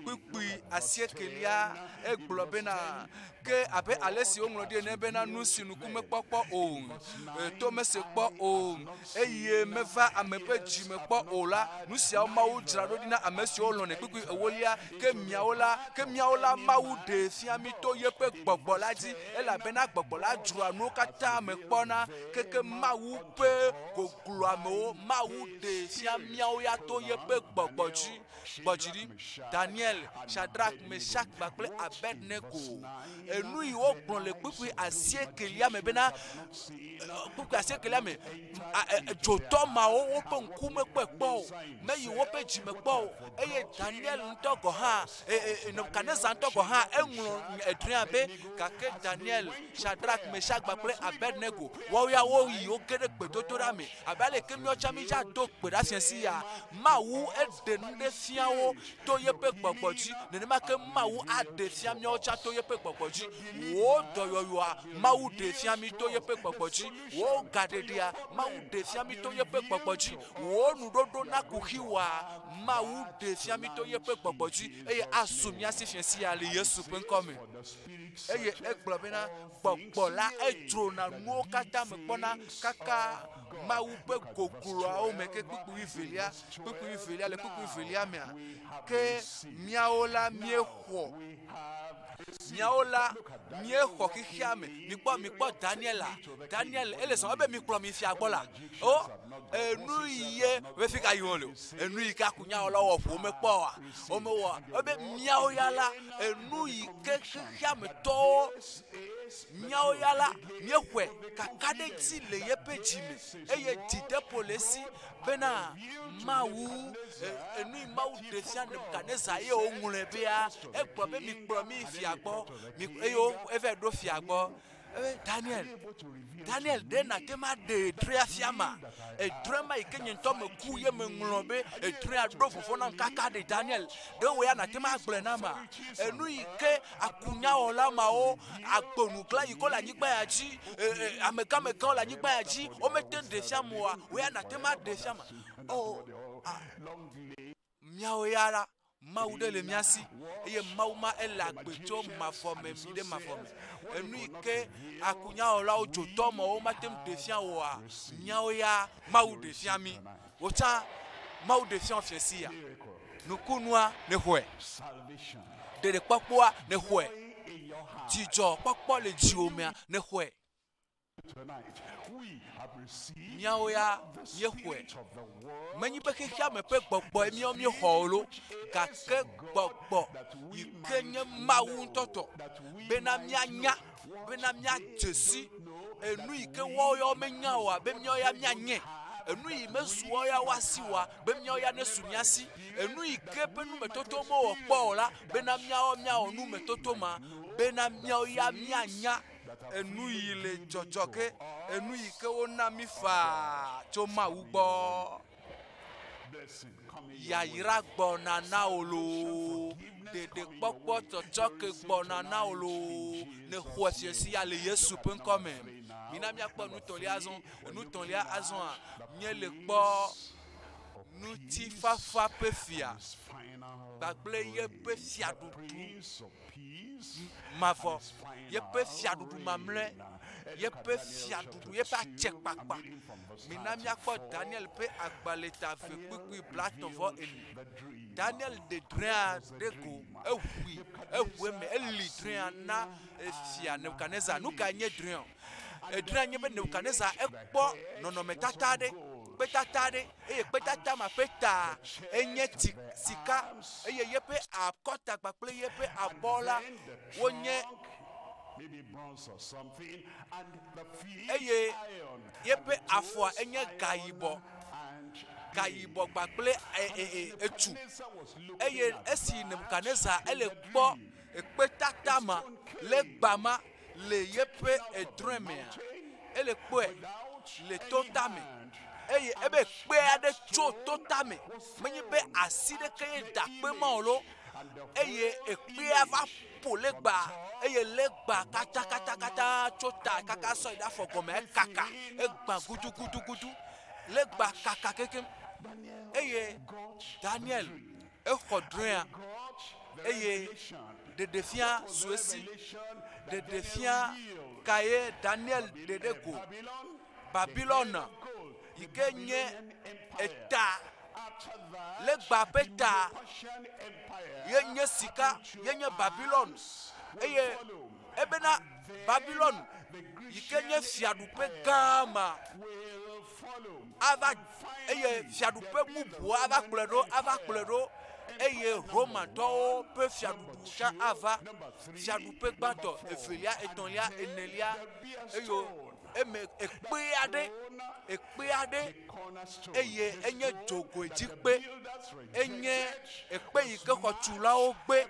Kpukpui asiekelia egblɔ bena, Ke abe ale si woŋlɔ ɖi ene bena, nu si ŋku mekpɔ kpɔ o, to mese kpɔ o, eye meva ame ƒe dzi me kpɔ o la, nu siawo Mawu dzra ɖo ɖi na ame siwo lɔ̃nɛ. Kpukpui ewolia, Ke miawo la, ke míawo la, Mawu ɖee fia mí to yeƒe gbɔgbɔ la dzi, elabena gbɔgbɔ la dzroa nuwo katã me kpɔna, keke Mawu ƒe gogloamewo. Mawu ɖee fia míawo ya to yeƒe gbɔgbɔ dzi. Gbɔ dzi ɖi. Daniel, Shadrak, Meshak kpakple Abednego. Enu yi wogblɔ le kpukpui asiekelia me bena, kpukpui asiekelia me, dzotɔ mawo woƒe ŋku mekpɔe kpɔ o, meyi woƒe dzi me kpɔ o, eye Daniel ŋutɔ gɔ̃ hã, Nebukadnezar ŋutɔ gɔ̃ hã eŋlɔ edrɔ̃ea be, gake Daniel, Shadrak, Meshak kpakple Abednego, woawo ya woyi woge ɖe gbedodoɖa me. Abe ale ke míawo tsã mídza do gbe ɖa fiẽ si ya, Mawu eɖe nu ɖe fia wo to yeƒe gbɔgbɔ dzi. Nenema ke Mawu aɖe fia míawo tsã to yeƒe gbɔgbɔ dzi. Wò dɔyɔyɔa, Mawu ɖe fia mí to yeƒe gbɔgbɔ dzi. Wò gaɖeɖea, Mawu ɖe fia mí to yeƒe gbɔgbɔ dzi. Wò nuɖoɖo na kuxiwòa, Mawu ɖe fia mí to yeƒe gbɔgbɔ dzi eye asu mía si fiẽ sia le Yesu ƒe ŋkɔ me. Eye egblɔ bena, Gbɔgbɔ la edzrona nuwo katã me kpɔna kaka Mawu ƒe gogloawo me ke kpukpui wuievelia, kpukpui wuievelia le kpukpui wuievelia mea, ke míawo la míexɔ, míawo la míexɔ xexea me. Mikpɔ, mikpɔ Daniel la, Daniel ele zɔzɔm ebe mikplɔ mi fia gbɔ la, o enu yi ye be fi ka yim wole o, enu yi ke akunyawɔlawo wɔ ƒo womekpɔ oa, womewɔ ebe míawo ya la enu yi ke xexea me tɔwo míawo ya la míexɔe kakaɖedzi le yeƒe dzi me eye dzideƒo le esi bena Mawu enu yi Mawu ɖe fia Nebukadnezar ye woŋlɔe bea egblɔ be mikplɔ mi yi fia gbɔ eye eva ɖo fia gbɔ. Ebe Daniel, Daniel, ɖe nàte ŋu aɖe edrɔ̃ea fia ma? Edrɔ̃e ma yi ke nye ŋutɔ meku ye meŋlɔ be edrɔ̃ea ɖo vɔvɔ̃ nam kaka ɖe Daniel, ɖe wò ya nàte ŋu agblɔe nam ma? Enu yi ke akunyawɔla mawo, agbonugla yi ke le anyigba ya dzi, amegãmegãwo le anyigba ya dzi, womete ŋu ɖe fiam oa, wò ya nàte ŋu aɖe fia ma? O, a, míawo ya la. Mawu ɖe le mía si eye Mawu ma ele agbe tso mavɔ me mi ɖe mavɔ me. Enu yi ke akunyawɔlawo dzotɔ mawo mate ŋu ɖe fia oa, míawo ya Mawu ɖe fia mí. Wò tsã Mawu ɖe fia wò fiẽ sia. Nukunua nexɔe. Ɖeɖekpɔkpɔa nexɔe. Dzidzɔkpɔkpɔ le dziwò mea nexɔe. Míawo ya míexɔe. Menye be xexeame ƒe gbɔgbɔe míawo míexɔ o lo, gake gbɔgbɔ yi ke nye Mawu ŋutɔ tɔ bena míanya, bena míadze si enu yi ke woawo ya womenya oa, be míawo ya míanyae. Enu yi mesu woawo ya woasi oa, be míawo ya nesu mía si. Enu yi ke ƒe numetoto mewɔ kpɔ o la, bena míawo míawɔ numetoto ma, bena míawo ya míanya enu yi le dzɔdzɔ ke, enu yi ke wona mí faa tso Mawu gbɔ. Yayra gbɔna na wò loo, ɖeɖekpɔkpɔ tsɔtsɔke gbɔna na wò loo, nèxɔe fiasi ya le Yesu ƒe ŋkɔ me. Mina míakpɔ nu tɔ̃lia azɔ. Enu tɔ̃lia azɔa, míele kpɔ ŋutifafa ƒe fia kpakple yeƒe fiaɖuɖu mavɔ, yeƒe fiaɖuɖu mamlɛ, yeƒe fiaɖuɖu, yeƒe atsekpakpa. Mina míakpɔ Daniel ƒe agbalẽ ta eve kpukpui blaetɔ̃ vɔ ene. Daniel ɖe drɔ̃ea ɖe go, eʋui, eʋu eme, eli drɔ̃ea na efia Nebukadnezar. Nu kae nye drɔ̃ea? Edrɔ̃ea nye be Nebukadnezar ekpɔ nɔnɔmetata aɖe, kpetata aɖe eye kpetata ma ƒe ta enye tsi sika eye yeƒe akɔta kpakple yeƒe abɔ la wonye eye yeƒe afɔa enye gayibɔ gayibɔ kpakple etsu eye esi Nebukadnezar ele kpɔ ekpetata ma legba ma le yeƒe edrɔ̃e mea, ele kpɔe le to tame eye ebe kpe aɖe tso to tame. Menye be asi ɖeke ye da kpe ma o lo eye ekpea va ƒo legba eye legba katakatakata tso ta kaka sɔ yi ɖe afɔ gɔme ekaka egbã gudugudugudu. Legba kaka kekem eye Daniel exɔ drɔ̃ea eye ɖeɖefia su esi. Ɖeɖefia kae Daniel ɖe ɖe go? Babilon yi ke nye eta, legba ƒe ta ye nye sika, ye nye Babilon eye ebena Babilon yi ke nye fiaɖuƒe gã ma ava eye fiaɖuƒe bubu ava kplɔe ɖo ava kplɔe ɖo eye Romatɔwo ƒe fiaɖuɖu tsã ava. Fiaɖuƒe gbãtɔ, evelia, etɔ̃lia, enelia eye eme ekpe aɖe ekpe aɖe eye enye dzogoedzikpe enye ekpe yi ke xɔtulawo gbe.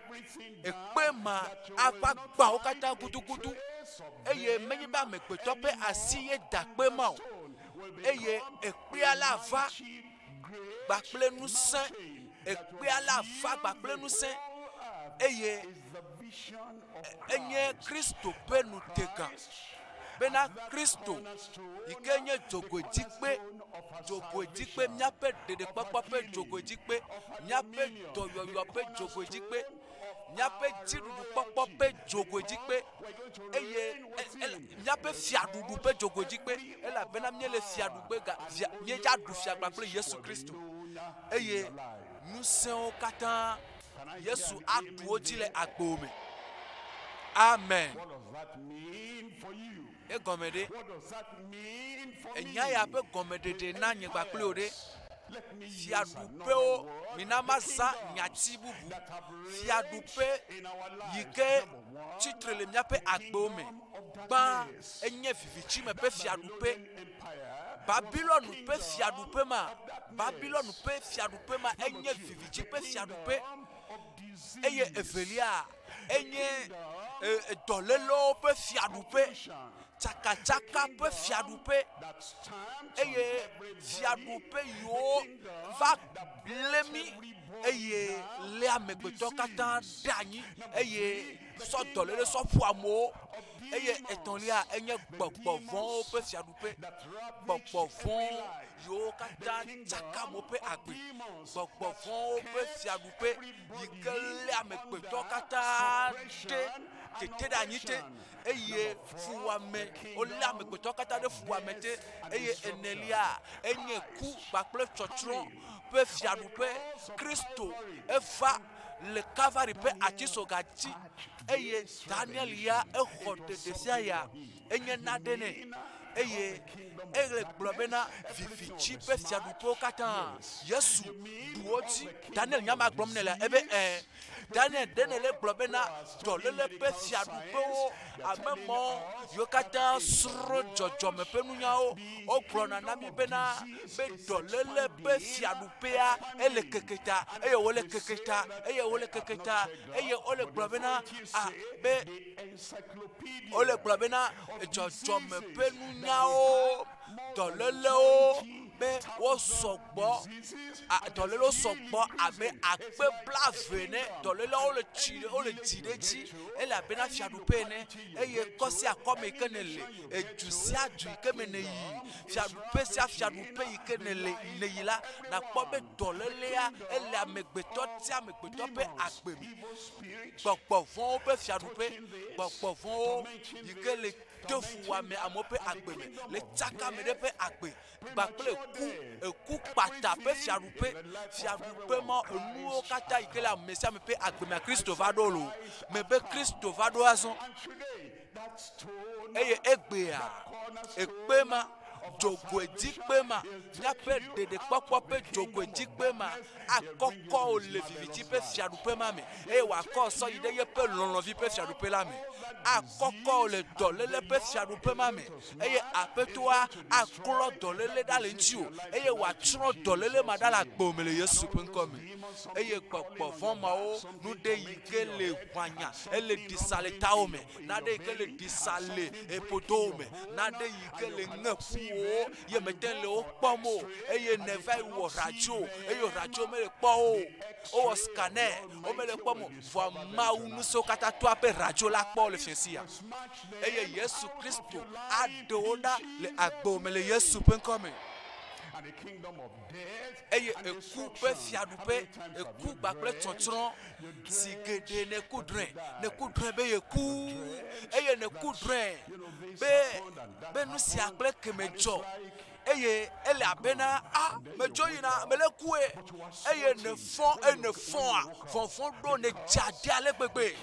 Ekpe ma ava gbã wo katã gudugudu eye menye be amegbetɔ ƒe asi ye da kpe ma o. eye ekpea la va kpakple ŋusẽ. Ekpea la va kpakple ŋusẽ eye enye Kristo ƒe ŋutega bena Kristo yi ke nye dzogoedzikpe, dzogoedzikpe, míaƒe ɖeɖekpɔkpɔ ƒe dzogoedzikpe, míaƒe dɔyɔyɔ ƒe dzogoedzikpe, míaƒe dziɖuɖukpɔkpɔ ƒe dzogoedzikpe eye míaƒe fiaɖuɖu ƒe dzogoedzikpe elabena míele fiaɖugbe ga fia míedza ɖu fiagba kple Yesu Kristo eye ŋusẽwo katã Yesu aɖu wo dzi le agbo me. Amen. Egɔme ɖe? Enya ya ƒe gɔmeɖeɖe na nye kpakple wò ɖe? Fiaɖuƒewo, mina mazã nyati bubu. Fiaɖuƒe yi ke tsitre le míaƒe agbewo me. Gbã enye vivitime ƒe fiaɖuƒe. Babilon ƒe fiaɖuƒe ma, Babilon ƒe fiaɖuƒe ma enye viviti ƒe fiaɖuƒe. Eye evelia enye dɔlélewo ƒe fiaɖuƒe, tsakatsaka ƒe fiaɖuƒe eye fiaɖuƒe yiwo va lé mí eye lé amegbetɔ katã ɖe anyi eye sɔ dɔléle sɔ ƒu amewo eye etɔ̃lia enye gbɔgbɔ vɔ̃wo ƒe fiaɖuƒe. Gbɔgbɔ vɔ̃. Yiwo katã tsaka amewo ƒe agbe. Gbɔgbɔ vɔ̃wo ƒe fiaɖuƒe yi ke lé amegbetɔ katã ɖe teteɖeanyi te eye fuwɔame wolé amegbetɔ katã ɖe fuwɔame te eye enelia enye ku kpakple tsɔtsrɔ̃ ƒe fiaɖuƒe. Kristo eva le Kalvari ƒe atisoga dzi eye Daniel ya exɔ ɖeɖefia ya enye nane nɛ eye ele gblɔ bena viviti ƒe fiaɖuƒewo katã Yesu ɖu wo dzi. Daniel nya ma gblɔm nèlea? Ebe ẽ. Daniel ɖe nèle gblɔ bena dɔléle ƒe fiaɖuƒewo ame mɔ yiwo katã srɔ̃ dzɔdzɔme ƒe nunyawo wogblɔna na mí bena be dɔléle ƒe fiaɖuƒea ele keke ta eye wole keke ta eye wole keke ta eye wole gblɔ bena a be wole gblɔ bena dzɔdzɔme ƒe nunyawo dɔlélewo be wosɔgbɔ dɔlélewo sɔgbɔ abe akpe blaeve ene dɔlélewo le tsi wole dzi ɖe edzi elabena fiaɖuƒe ene eye kɔ sia kɔ me yi ke nele edu sia du yi ke me nèyi fiaɖuƒe sia fiaɖuƒe yi ke nele nèyi la nakpɔ be dɔlélea ele amegbetɔ sia amegbetɔ ƒe agbe me gbɔgbɔ vɔ̃wo ƒe fiaɖuƒe gbɔgbɔ vɔ̃wo yi ke le de fuwɔame amewo ƒe agbe me le tsaka ame ɖe ƒe agbe kpakple ku eku kpata ƒe fiaɖuƒe fiaɖuƒe ma enuwo katã yi ke le ame sia ame ƒe agbe mea Kristo va ɖo loo mebe Kristo va ɖo azɔ eye egbea ekpe ma dzogoedzikpe ma míaƒe ɖeɖekpɔkpɔ ƒe dzogoedzikpe ma akɔkɔ wò le viviti ƒe fiaɖuƒe ma me eye wòakɔ sɔ yi ɖe yeƒe lɔlɔ̃vi ƒe fiaɖuƒe la me. Akɔkɔ wò le dɔléle ƒe fiaɖuƒe ma me eye Aƒetɔa aklɔ dɔléle ɖa le ŋutiwò eye wòatsrɔ̃ dɔléle ma ɖa le agbewò me le Yesu ƒe ŋkɔ me. Eye gbɔgbɔ vɔ̃ mawo nu ɖe yi ke le ʋanya ele ɖisa le tawò me, naɖe yi ke le ɖisa le eƒodowo me, naɖe yi ke le ŋe ƒuwo ye mete le wo kpɔm o eye nèva yi wɔ radio eye radio mele kpɔ o wowɔ scanner womele kpɔm o vɔa Mawu ŋusẽwo katã toa ƒe radio la kpɔ le fiẽsi ya eye Yesu Kristo aɖe wo ɖa le agbewò me le Yesu ƒe ŋkɔ me. Eye eku ƒe fiaɖuƒe, eku kpakple tsɔtsrɔ̃ zi geɖe nèku drɔ̃e, nèku drɔ̃e be yeku eye nèku drɔ̃e be be nu sia kple keme dzɔ eye ele abena a medzo yina mele kue eye nèfɔ eye nèfɔa vɔvɔ̃ ɖo nèdze ade ale gbegbe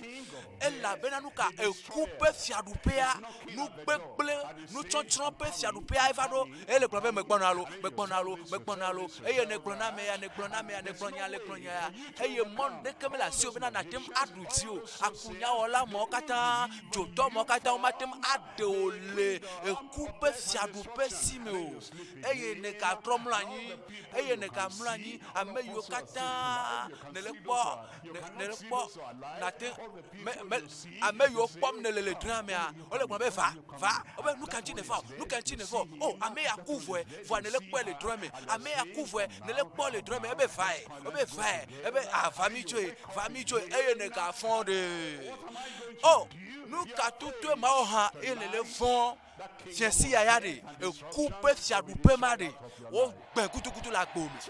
elabena nu ka eku ƒe fiaɖuƒea nu gbegblẽ nutsɔtsrɔ̃ ƒe fiaɖuƒea eva ɖo eye le gblɔ be megbɔna alo megbɔna alo megbɔna alo eye nègblɔ na ame ya nègblɔ na ame ya nègblɔ nya le gblɔ nya ya eye mɔnu ɖeke mele asiwò bena nàte ŋu aɖu dzi o akunyawɔla mawo katã dzotɔ mawo katã womate ŋu aɖe wò le eku ƒe fiaɖuƒe si me o eye nègatrɔ mlɔ anyi eye nègamlɔ anyi ame yiwo katã nèle kpɔ nèle kpɔ nàte me me ame yiwo kpɔm nèle le drɔ̃ea mea wole gblɔm be va va wobe nu ka ŋuti nèva o nu ka ŋuti nèva o o ame ya ku vɔe vɔa nèle kpɔe le drɔ̃e me ame ya ku vɔe nèle kpɔ le drɔ̃e me ebe vae ebe vae ebe ah va mi tsoe va mi tsoe eye nègafɔ ɖe o nu ka tutue mawo hã eye nèle vɔ̃ fiasi ya ya ɖe eku ƒe fiaɖuƒe ma ɖe wogbe gudugudu le agbo me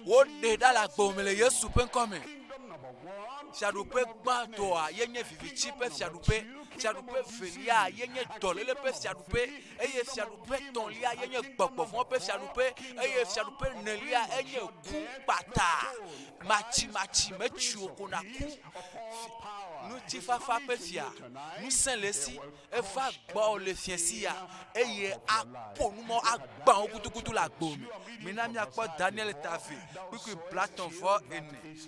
woɖe ɖa le agbo me le Yesu ƒe ŋkɔ me. Fiaɖuƒe gbãtɔa ye nye viviti ƒe fiaɖuƒe, fiaɖuƒe velia ye nye dɔléle ƒe fiaɖuƒe eye fiaɖuƒe etɔ̃lia ye nye gbɔgbɔ vɔ̃ ƒe fiaɖuƒe eye fiaɖuƒe enelia enye ku kpata. Matsimatsi metsi o ko naku. Ŋutifafa ƒe fia, ŋusẽ le esi. Eva gbɔwò le fiẽ sia eye aƒo nu mawo agbã wo gudugudu le agbo me. Mina míakpɔ Daniel ta eve, kpukpui 34,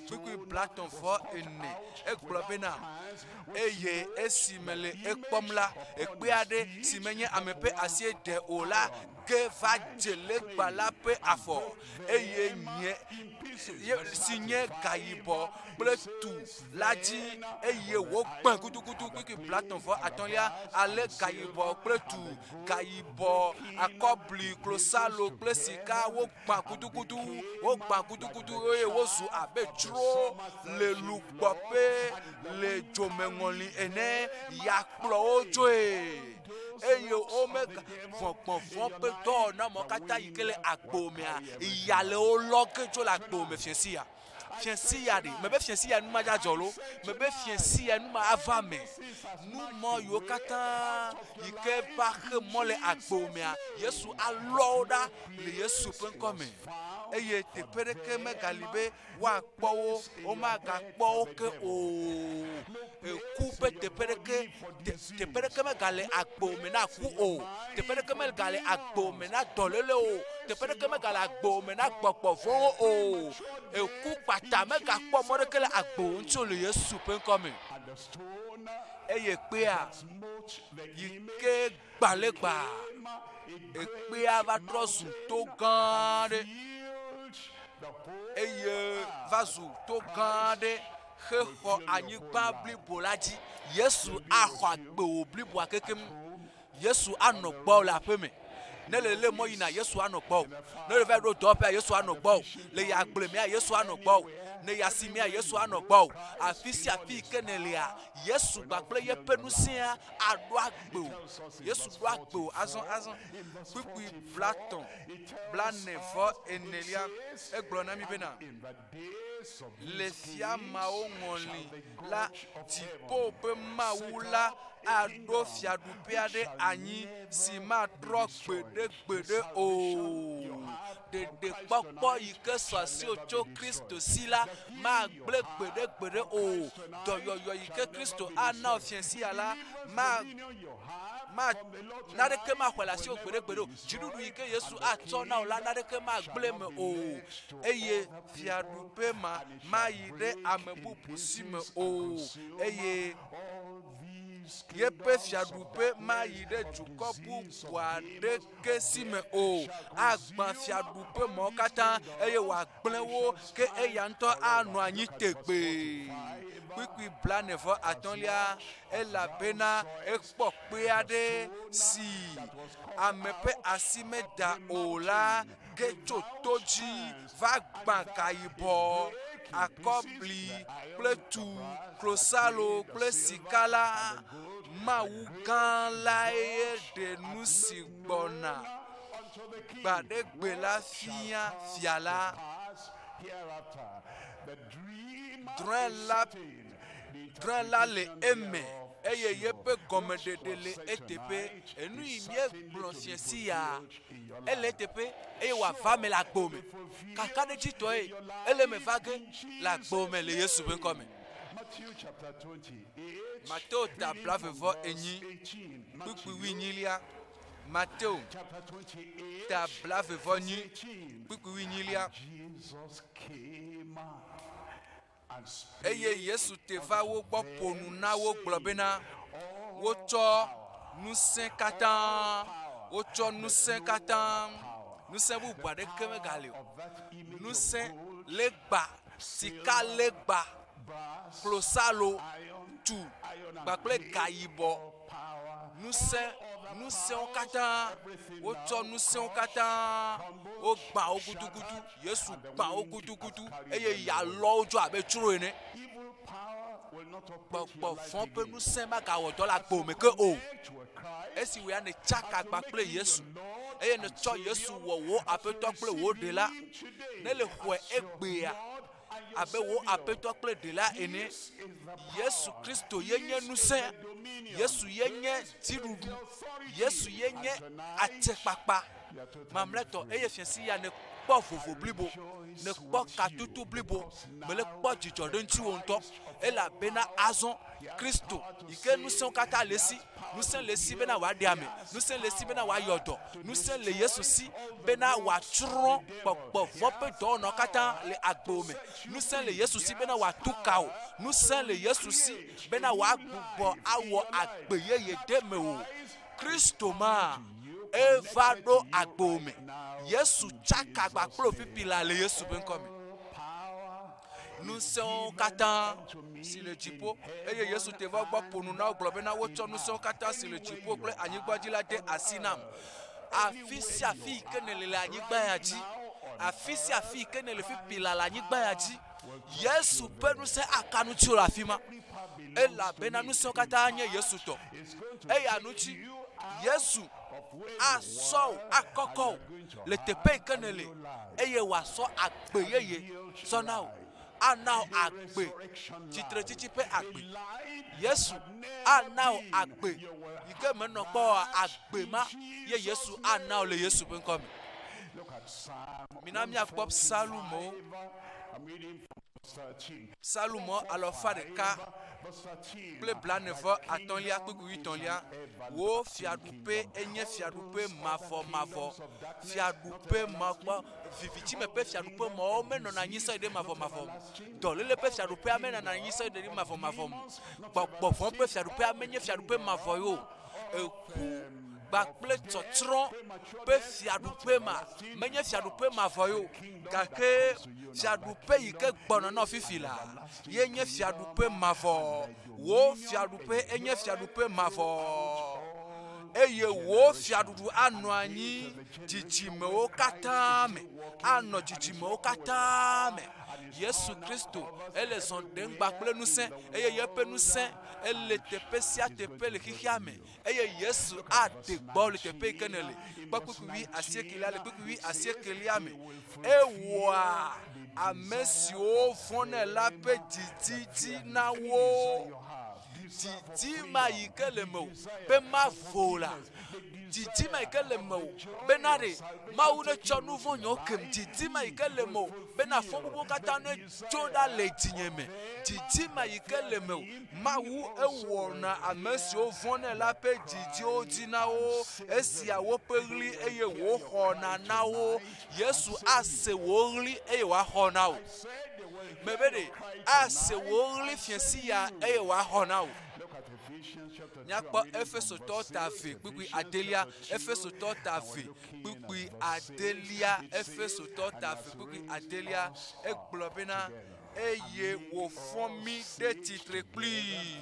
kpukpui 34. Egblɔ bena, Eye esi mele ekpɔm la, ekpe aɖe si menye ame ƒe asie ɖe o la ge va dze legba la ƒe afɔ, eye nye, si nye gayibɔ kple tu la dzi, eye wògbãe gudugudu. Kpukpui blatɔ̃ vɔ atɔ̃lia, ale gayibɔ kple tu, gayibɔ, akɔbli, klosalo kple sika wogbã gudugudu, wogbã gudugudu eye wozu abe tsro le lugbɔƒe le dzomeŋɔli ene. Ya kplɔ wo dzoe eye womega vɔgbɔvɔ ƒe dɔwɔnamɔ katã yi ke le agbo mea, ya le wo lɔ ge tso le agbo me fiẽ sia. Fiẽ sia ɖe, mebe fiẽ sia nu ma dza dzɔ lo, mebe fiẽ sia nu ma ava me. Nu mɔ yiwo katã yi ke va xe mɔ le agbo mea, Yesu alɔ wo ɖa le Yesu ƒe ŋkɔ me. Eye teƒe ɖeke megali be woakpɔ wo, womagakpɔ wo ke o. Eku ƒe teƒe ɖeke, te, teƒe ɖeke megale agbo me na ku o. Teƒe ɖeke megale agbo me na dɔléle o. Teƒe ɖeke megale agbo me na gbɔgbɔ vɔ̃wo o. Eku kpata megakpɔ mɔ ɖeke le agbo ŋuti o le Yesu ƒe ŋkɔ me. Eye kpea yi ke gbã le gbã, ekpea va trɔ zu to gã aɖe eye va zu to gã aɖe hexɔ anyigba blibo la dzi. Yesu axɔ agbewò bliboa kekem. Yesu anɔ gbɔwò le aƒeme. Ne le lé mɔ yina, Yesu anɔ gbɔwò. Ne le va ɖo dɔwɔƒea, Yesu anɔ gbɔwò. Le yi agble mea, Yesu anɔ gbɔwò. Ne yi asimea, Yesu anɔ gbɔwò. Afi sia afi yi ke nèlea, Yesu kpakple yeƒe ŋusẽa aɖo agbe wò. Yesu ɖo agbe wò azɔ azɔ. Kpukpui blatɔ̃, blane vɔ enelia, egblɔ na mí bena, Le fia mawo ŋɔli la, dziƒo ƒe Mawu la aɖo fiaɖuƒe aɖe anyi si matrɔ gbeɖegbeɖe o. Ɖeɖekpɔkpɔ yi ke sɔ asiwò tso Kristo si la magblẽ gbeɖegbeɖe o. Dɔyɔyɔ yi ke Kristo ana wò fiẽ sia la ma, ma, naneke maxɔe le asiwò gbeɖegbeɖe o. Dziɖuɖu yi ke Yesu atsɔ na wò la naneke magblẽ eme o. Eye fiaɖuƒe ma mayi ɖe ame bubu si me o, eye yeƒe fiaɖuƒe mayi ɖe dukɔ bubu aɖeke si me o. Agbã fiaɖuƒe mawo katã eye wòagblẽ wo, ke eya ŋutɔ anɔ anyi tegbee. Kpukpui blaene vɔ atɔ̃lia, elabena ekpɔ kpe aɖe si ame ƒe asi meda o la ge tso to dzi va gbã gayibɔ, akɔbli kple tu, klosalo kple sika la, Mawu gã lae ɖe nu si gbɔna gbaɖegbe la fia fia la. Drɔ̃e la, drɔ̃e la le eme eye yeƒe gɔmeɖeɖe le eteƒe. Enu yi míegblɔ fiẽ sia ele eteƒe eye wòava eme le agbo me. Kakaɖedzitɔe, ele eme va ge le agbo me le Yesu ƒe ŋkɔ me. Mateo ta blaeve-vɔ-enyi, kpukpui wuienyilia. Mateo ta blaeve-vɔ-enyi, kpukpui wuienyilia. Eye Yesu te va wo gbɔ ƒo nu na wo gblɔ bena, Wotsɔ ŋusẽ katã, wotsɔ ŋusẽ katã, ŋusẽ bubu aɖeke megali o. Ŋusẽ legba, sika legba, klosalo, tu kpakple gayibɔ. Ŋusẽ, ŋusẽwo katã, wotsɔ ŋusẽwo katã, wogbã wo gudugudu. Yesu gbã wo gudugudu eye yealɔ wo dzo abe tsro ene. Gbɔgbɔ vɔ̃ ƒe ŋusẽ magawɔ dɔ le agbo me ke o. Esi wòya nètsaka agba kple Yesu eye nètsɔ Yesu wɔ wò Aƒetɔ kple wò Ɖela, ne le xɔe egbea abe wò Aƒetɔ kple Ɖela ene, Yesu Kristo ye nye ŋusẽ, Yesu ye nye dziɖuɖu, Yesu ye nye atsekpakpa. Mamlɛtɔ, eye fiasi ya nèkpɔ vovo blibo, nèkpɔ katutu blibo, mele kpɔ dzidzɔ ɖe ŋutiwò ŋutɔ, elabena azɔ Kristo yi ke ŋusẽwo katã le esi, ŋusẽ le esi bena wòaɖe ame, ŋusẽ le esi bena wòayɔ dɔ, ŋusẽ le Yesu si bena wòatsrɔ̃ gbɔgbɔ vɔ̃ ƒe dɔwɔnawo katã le agbewò me, ŋusẽ le Yesu si bena wòatu ka wò, ŋusẽ le Yesu si bena wòagbugbɔ awɔ agbe yeye ɖe mewò. Kristo ma eva ɖo agbo me. Yesu tsaka agba kple ofifi la le Yesu ƒe ŋkɔ me. Ŋusẽwo katã si le dziƒo. Eye Yesu te va wo gbɔ ƒo nu na wo gblɔ bena, Wotsɔ ŋusẽwo katã si le dziƒo kple anyigba dzi la de asi nam. Afi sia afi yi ke nèle le anyigba ya dzi, afi sia afi yi ke nèle fifi laa le anyigba ya dzi, Yesu ƒe ŋusẽ aka nu tso le afi ma. Elabena ŋusẽwo katã nye Yesu tɔ. Eya ŋuti Yesu asɔ wò, akɔkɔ wò le teƒe yi ke nèle eye wòasɔ agbe yeye sɔ na wò. Ana wò agbe, tsitretsitsi ƒe agbe. Yesu ana wò agbe yi ke menɔ kpɔ oa, agbe ma ye Yesu ana wò le Yesu ƒe ŋkɔ me. Mina míakpɔ Psalmowo. Psalmo alafa ɖeka kple blaene vɔ atɔ̃lia kpukpui wuietɔ̃lia. Wò fiaɖuƒe enye fiaɖuƒe mavɔmavɔ. Fiaɖuƒe makpɔ vivitime ƒe fiaɖuƒe mawo menɔna anyi sɔyi ɖe mavɔmavɔ me. Dɔléle ƒe fiaɖuƒea menɔna anyi sɔyi ɖe mavɔmavɔ me. Gbɔgbɔ vɔ̃ ƒe fiaɖuƒea menye fiaɖuƒe mavɔ ye o. Eku kpakple tsɔtsrɔ̃ ƒe fiaɖuƒe ma menye fiaɖuƒe mavɔ ye o. Gake fiaɖuƒe yi ke gbɔna nɔ fifi la ye nye fiaɖuƒe mavɔ. Wò fiaɖuƒe enye fiaɖuƒe mavɔ. Eye wò fiaɖuɖu anɔ anyi dzidzimewo katã me. Anɔ dzidzimewo katã me. Yesu Kristo ele zɔ ɖem kpakple ŋusẽ eye yeƒe ŋusẽ ele teƒe sia teƒe le xexea me. Eye Yesu ate gbɔ le teƒe yi ke nèle. Kpɔ kpukpui wui asiekelia le kpukpui wui asiekelia me. Ewɔa ame siwo vɔ̃nɛ la ƒe didi dzi na wo. Didi ma yi ke le mewò be mavo la, didi ma yi ke le mewò bena ɖe Mawu netsɔ nu vɔ̃ nyewo kem. Didi ma yi ke le mewò bena afɔ bubuwo katã netso ɖa le dzinye me. Didi ma yi ke le mewò Mawu ewɔna ame siwo vɔ̃nɛ la ƒe didiwo dzi na wo, esia woƒe ɣli eye wòxɔna na wo. Yesu ase wò ɣli eye wòaxɔ na wò. Mebe ɖe ase wò ɣli fiẽ sia eye wòaxɔ na wò. Míakpɔ Efesotɔ ta eve kpukpui adelia, Efesotɔ ta eve kpukpui adelia, Efesotɔ ta eve kpukpui adelia. Egblɔ bena, eye wòfɔ mí ɖe tsitre kplii,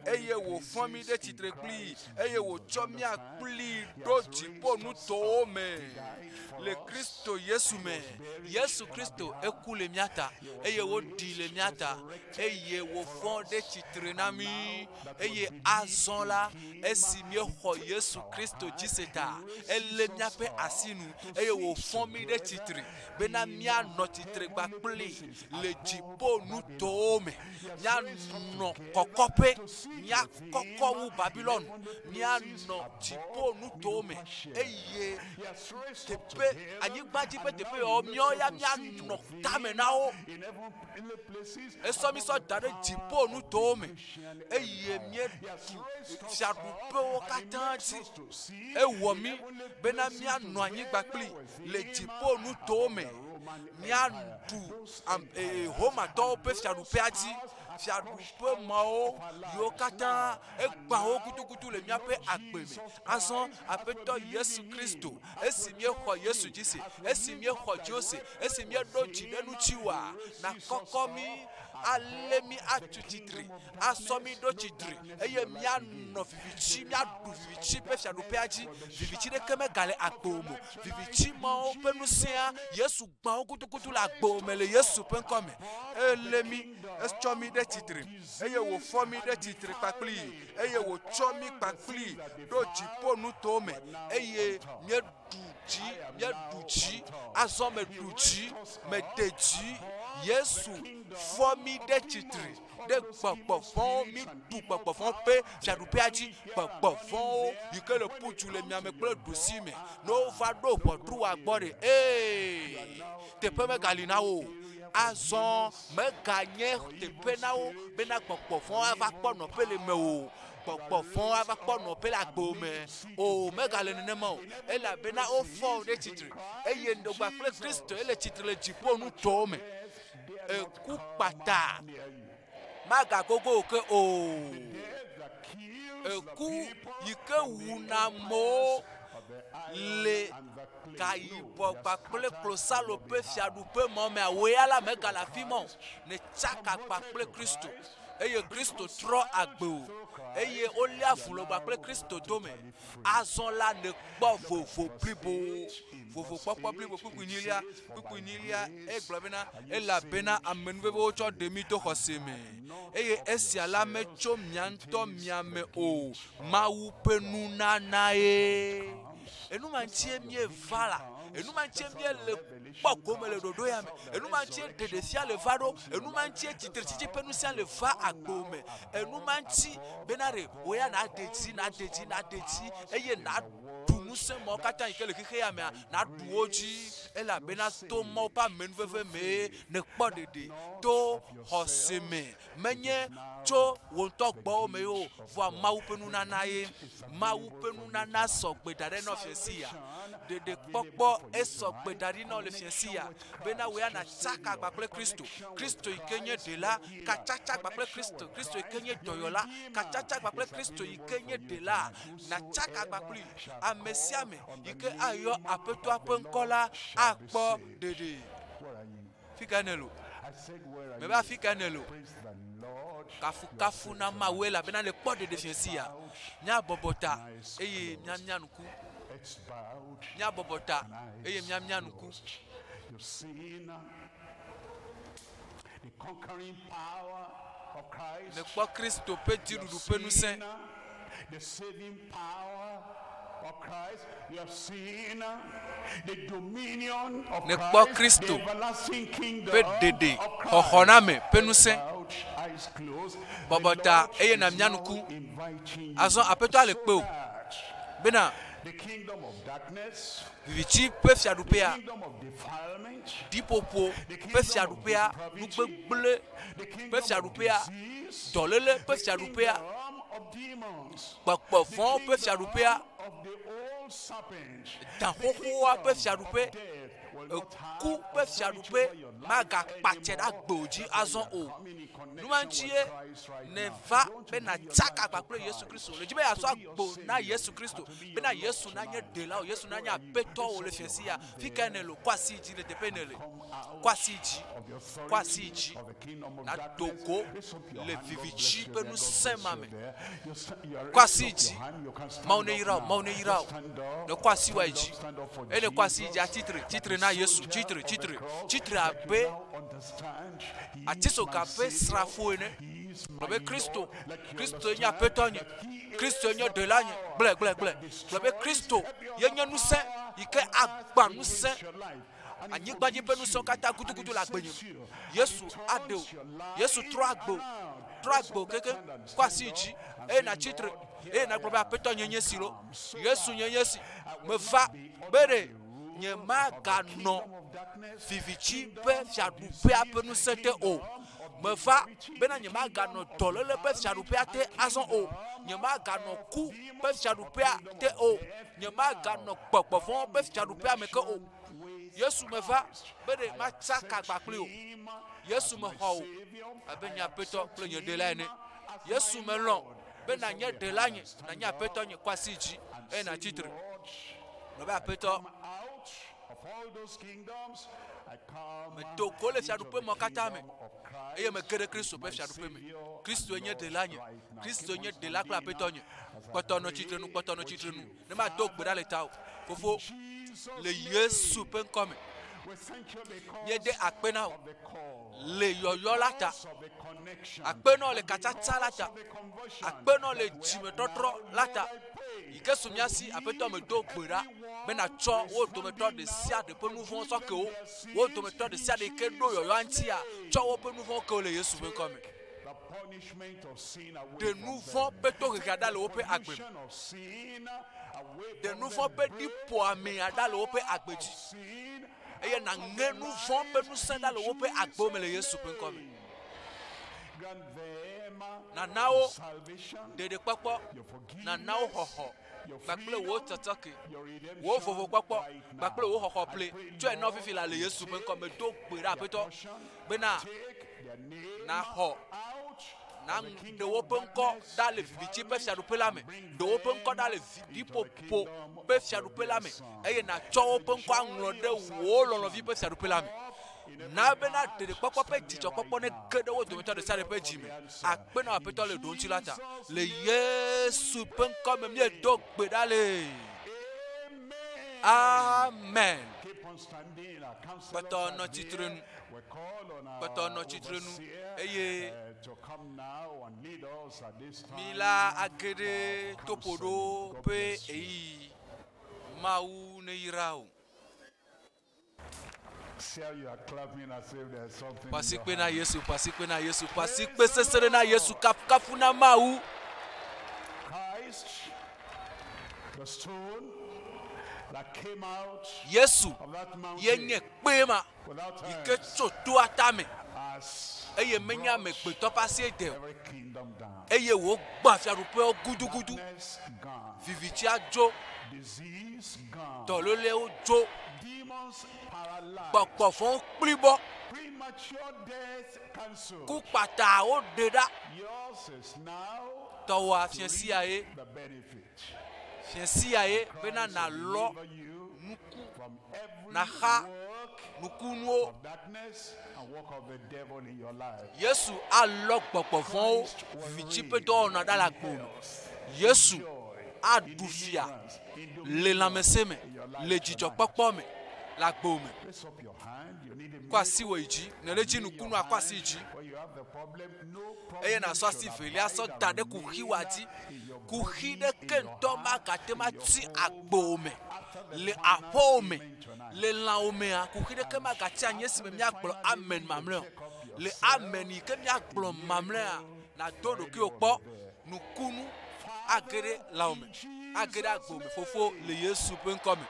eye wòfɔ mí ɖe tsitre kplii, eye wòtsɔ mía kplii ɖo dziƒonutowo me le Kristo Yesu me. Yesu Kristo eku le mía ta, eye woɖii le mía ta, eye wòfɔ ɖe tsitre na mí. Eye azɔ la, esi míexɔ Yesu Kristo dzi se ta, elé míaƒe asinu eye wòfɔ mí ɖe tsitre bena míanɔ tsitre kpakplii le dziƒo nutowo me, míanɔ kɔkɔƒe, míakɔkɔ wu Babilon, míanɔ dziƒo nutowo me eye teƒe, anyigba dzi ƒe teƒe yawo, míawo ya míanɔ tame na wo. Esɔ mí sɔ da ɖe dziƒo nutowo me eye míeɖu fiaɖuƒewo katã dzi. Ewɔ mí bena míanɔ anyigba kpli le dziƒo nutowo me. Míaɖu Romatɔwo ƒe fiaɖuƒea dzi. Fiaɖuƒe mawo yiwo katã egbã wo gudugudu le míaƒe agbe me. Azɔ Aƒetɔ Yesu Kristo, esi míexɔ Yesu dzi se, esi míexɔ dziwò se, esi míeɖo dzi ɖe ŋutiwòa, nàkɔkɔ mí, alé mí atu tsitre, asɔ mí ɖo tsitre, eye míanɔ viviti, míaɖu viviti ƒe fiaɖuƒea dzi. Viviti ɖeke megale agbewò me o. Viviti mawo ƒe ŋusẽa, Yesu gbã wo gudugudu le agbewò me le Yesu ƒe ŋkɔ me. Elé mí, etsɔ mí ɖe tsitre, eye wòfɔ mí ɖe tsitre kpakplii, eye wòtsɔ mí kpakplii ɖo dziƒonutowo me, eye míeɖu dzi, míeɖu dzi, azɔ meɖu dzi, mede dzi. Yesu fɔ mí ɖe tsitre ɖe gbɔgbɔ vɔ̃wo, míɖu gbɔgbɔ vɔ̃ ƒe fiaɖuƒea dzi. Gbɔgbɔ vɔ̃wo yi ke le ƒu du le miame kple ɖusi me, ne wova ɖo ʋɔtrua gbɔ ɖe, ee, teƒe megali na wo o. Azɔ meganye teƒe na wo bena gbɔgbɔ vɔ̃ ava kpɔ nɔƒe le mewò o. Gbɔgbɔ vɔ̃ ava kpɔ nɔƒe le agbewò me o. Megale nenema o, elabena wofɔ wò ɖe tsitre eye nègba kple Kristo ele tsitre le dziƒo nutowo me. Eku kpata magagogo wò ke o. Eku yi ke wuna amewo. Le gayibɔ kpakple klosalo ƒe fiaɖuƒe mɔ mea, wò ya la mègale afi ma o. Nètsaka kpakple Kristo eye Kristo trɔ agbe wò eye wolé avu le wò kpakple Kristo dome. Azɔ la nèkpɔ vovo blibo, vovokpɔkpɔ blibo. Kpukpui nyilia, kpukpui nyilia egblɔ bena, Elabena amenuveve wotsɔ ɖe mí to xɔse me, eye esia la metso mia ŋutɔ mia me o, Mawu ƒe nunanae. Enu ma ŋutie míeva la, enu ma ŋutie míele kpɔ gome le ɖoɖo ya me, enu ma ŋutie ɖeɖefia le va ɖo, enu ma ŋutie tsitretsitsi ƒe ŋusẽ le va agbo me, enu ma ŋuti bena ɖe wò ya nàɖe dzi, nàɖe dzi, nàɖe dzi eye nàɖu ŋusẽ mawo katã yi ke le xexe ya mea, nàɖu wo dzi elabena to Mawu ƒe amenuveve mee nèkpɔ ɖeɖe to xɔse me. Menye tso wò ŋutɔ gbɔwò me ye o, vɔa Mawu ƒe nunana ye. Mawu ƒe nunana sɔ gbe da ɖe nɔ fiɛsi ya. Ɖeɖekpɔkpɔ esɔ gbe da ɖi nɔ le fiɛsi ya bena wò ya nàtsaka agba kple Kristo. Kristo yi ke nye Ɖela, katsatsa agba kple Kristo, Kristo yi ke nye Dɔyɔla, katsatsa agba kple Kristo yi ke nye Ɖela, nàtsaka agba kplii. Ame sia ame yi ke ayɔ Aƒetɔa ƒe ŋkɔ la akpɔ ɖeɖe. Fi kae nèle o? Mebe afi kae nèle o? Kafukafu na Mawu elabena le kpɔ ɖeɖefia sia. Míabɔbɔ ta eye míamia ŋku. Míabɔbɔ ta eye míamia ŋku. Nèkpɔ Kristo ƒe dziɖuɖu ƒe ŋusẽ. The saving power of Christ. You have seen the dominion of Nèkpɔ Christ, Kristo the everlasting kingdom ƒe ɖeɖe of Christ. xɔxɔname ƒe ŋusẽ. Bowed, eyes closed. The Bɔbɔ ta Lord eye is nàmia now ŋku. inviting you Azɔ Aƒetɔa le so kpe wò that bena the kingdom of darkness, viviti ƒe fiaɖuƒea, kingdom of defilement, ɖiƒoƒo the ƒe kingdom of fiaɖuƒea, depravity, nugbegblẽ the ƒe kingdom of fiaɖuƒea, disease, dɔléle ƒe the fiaɖuƒea, kingdom of demons, gbɔgbɔ the vɔ̃wo ƒe fiaɖuƒea, kingdom of the old serpent, da the xoxoa ƒe kingdom fiaɖuƒe, of death will not eku have ƒe authority fiaɖuƒe over your life magakpatse ɖe anymore. agbe dzi That's why azɔ you are o. coming in Nu ma connection ŋutie with Christ right now. nèva Don't be give your nàtsaka life to agba kple Yesu Christ Kristo. Le dzi be yeasɔ to be your agbo na savior Yesu Kristo and to be your bena Lord Yesu nanye tonight. ɖela wò, Yesu nanye Where are you? Aƒetɔ wò Raise le up fiẽ your sia. hand Fi kae there nèle o? Kɔ asi dzi le teƒe nèle. come out Kɔ asi dzi. of the Kɔ asi authority dzi. of the kingdom of Nàdo darkness. go Raise up your le hand. God viviti bless you ƒe there. God ŋusẽ bless ma you me. there. You're you are Kɔ raising asi up dzi. your hand. You can Mawu stand up neyra wò, now. Mawu neyra Just wò. stand up. Nèkɔ asi wɔ Stand up. dzi. Stand up for Eye nèkɔ asi dzi Jesus. atsitre, Like tsitre a na Yesu, soldier tsitre, of the tsitre, cross. tsitre That you abe now understand He is my atisoga ƒe Savior. srafo ene. He is Gblɔ my be Kristo, Lord. Like you Kristo nye understand Aƒetɔ nye, that He Kristo is nye the ɖela nye. power Gblɔe, gblɔe, gblɔe. that Gblɔ be destroys Kristo every ye other nye ŋusẽ power yi ke on earth agba against ŋusẽ your life. And He anyigba dzi ƒe forgives ŋusẽwo you katã and gudugudu He le agbe nye. saves you and Yesu He aɖe turns wò. your Yesu life trɔ agbe wò. around. Trɔ Raise agbe wò up that kekeŋ. hand and Kɔ stand asi up dzi and eye say, nàtsitre Lord, here eye I nàgblɔ be am. Aƒetɔ nye I nye si lo. come so Yesu nye that nye si. I will Meva not be be under ɖe the rule nye of the maganɔ kingdom of darkness, viviti kingdom ƒe of fiaɖuƒea ƒe disease, ŋusẽ te o. kingdom of Meva depravity, bena nye maganɔ kingdom of dɔléle ƒe defilement, fiaɖuƒea te and azɔ o. kingdom Nye maganɔ of ku ƒe demons or fiaɖuƒea kingdom te of o. death. Nye Now, maganɔ gbɔgbɔ vɔ̃wo come ƒe in fiaɖuƒea me ke o. connection with Yesu meva Christ. be ɖe I matsaka accept agba kpli wò. him Yesu as my mexɔ wò Savior. abe I nye Aƒetɔ accept kple nye ɖela him ene. as Yesu my melɔ̃ Lord. be Raise up nànye your ɖela hand nye, and stand nànye Aƒetɔ up nye. Kɔ asi dzi and eye say, nàtsitre. Lord, Gblɔ be I Aƒetɔ, come out of all those kingdoms. I come medo go le into fiaɖuƒe the mawo katã me kingdom of eye Christ, mege ɖe who is Kristo ƒe my fiaɖuƒe me. Savior and Kristo nye Lord ɖela nye. right now. Kristo Keep nye on ɖela kple standing Aƒetɔ nye. as I Kpɔtɔ nɔ tsitre nu, pray kpɔtɔ nɔ with tsitre nu. you. Ne mado gbe ɖa le tawò. Father, Fofo, in Jesus' le Yesu name, ƒe ŋkɔ me, we thank you míede because akpe na wò of the call, le yɔyɔ la ta. because of the connection, Akpe na wò le and katsatsa la because ta. of the conversion Akpe na wò le that we have dzimetɔtrɔ now. la Lord, ta. I pray Yi ke su mía si, forgive Aƒetɔ medo gbe ɖa be everyone nàtsɔ wo dometɔ responding ɖe sia now, ɖe ƒe nu vɔ̃wo forgive sɔ ke them wo. their Wo sins dometɔ ɖe in sia ɖe yi ke ɖo yɔyɔa Jesus' ŋutia, name. tsɔ woƒe nu vɔ̃wo ke wo le Yesu ƒe ŋkɔ me. Take the punishment of sin away Ɖe from nu vɔ̃ them. ƒe tohehe Take ɖa the le woƒe agbe me. pollution of sin away Ɖe from nu vɔ̃ them. ƒe Break ɖiƒoamea the ɖa le woƒe power agbe of dzi. sin Eye out of nàŋe their nu vɔ̃ ƒe lives ŋusẽ in ɖa le woƒe agbewo me le Jesus' Yesu ƒe ŋkɔ me. name. Grant them Nàna wo your salvation, ɖeɖekpɔkpɔ, your nàna wo forgiveness, xɔxɔ your kpakple wò freedom, tsɔtsɔke, your wò redemption vovokpɔkpɔ right kpakple wò now. xɔxɔ I ple. pray, Tsɔe na wo Lord, fifi la le you Yesu ƒe ŋkɔ me. take Do gbe ɖa their Aƒetɔ portion, bena take their name nàxɔ out Na of the ɖe kingdom woƒe of ŋkɔ darkness, ɖa le viviti ƒe fiaɖuƒe la me. bring Ɖe woƒe ŋkɔ ɖa le them into the viɖiƒoƒo kingdom ƒe of your fiaɖuƒe dear la me Son. eye nàtsɔ woƒe ŋkɔ aŋlɔ ɖe wò lɔlɔ̃vi ƒe fiaɖuƒe la me. Na bena ɖeɖekpɔkpɔ ƒe dzidzɔkpɔkpɔ ne ge ɖe wo dometɔ ɖe sia ɖe ƒe dzi me. Akpe na Aƒetɔ le ɖoŋuti la ta. Le Yesu ƒe ŋkɔ me míedo gbe ɖa le. Amen. Amen. Keep on standing. Our counselors Kpɔtɔ are nɔ tsitre here. nu. We call on Kpɔtɔ our nɔ tsitre nu overseer, eye to come now and lead us at this mi time la age ɖe of toƒoɖo counseling. God ƒe bless you. ɣeyiɣi. Mawu neyra wò. See how you are clapping as if there's something in your Ƒasikpe na hand. Yesu, ƒasikpe na Yesu, ƒasikpe sese ɖe na Yesu, kafukafu na Mawu. Christ, the stone that came out Yesu of that ye nye mountain kpe ma without yi ke hands tso toa tame has eye menye brought amegbetɔ ƒe asie de o every kingdom down. eye wògbã fiaɖuƒewo gudugudu. Darkness gone. Vivitia dzo, Disease gone. dɔlélewo dzo, Demons paralyzed. gbɔgbɔvɔ̃wo kplibɔ, Premature death cancelled. ku kpatawo ɖe ɖa. Yours is now Tɔwòa to fiẽ sia ye, reap the benefit. fiẽ sia ye bena Christ will nàlɔ deliver you nuku, from every naxa work nukunuwo. of darkness and work of the devil in your life. Yesu alɔ gbɔgbɔvɔ̃wo Christ will viviti ƒe reign dɔwɔna ɖa le in agbo me. health, Yesu in joy, in aɖu fia deliverance, in le dominion lãmesẽ me, in your life le tonight. dzidzɔkpɔkpɔ me, le agbo me. Raise up your hand. You need a Kɔ asi miracle. wò yi dzi, ne ɖe dzi Lay your nukunu akɔ asi yi hand dzi. where you have the problem. No Eye problem nàsɔ asi should velia sɔ abide da and ɖe kuxi wa remain dzi. in your Kuxi body, ɖeke in your ŋutɔ heart, magate in ma your tsi home agbo me, after the le final aƒewò me, amen tonight. le lãwo mea, kuxi ɖeke magatsi anyi esime After the míagblɔ final amen amen, you mamlɛ o. check up Le yourself. amen yi ke míagblɔ The mamlɛa, miracle nàdo already ɖokuiwò over kpɔ there. nukunu age ɖe Father, lãwo me, in age ɖe Jesus' agbo me. Fofo le name, Yesu ƒe ŋkɔ me.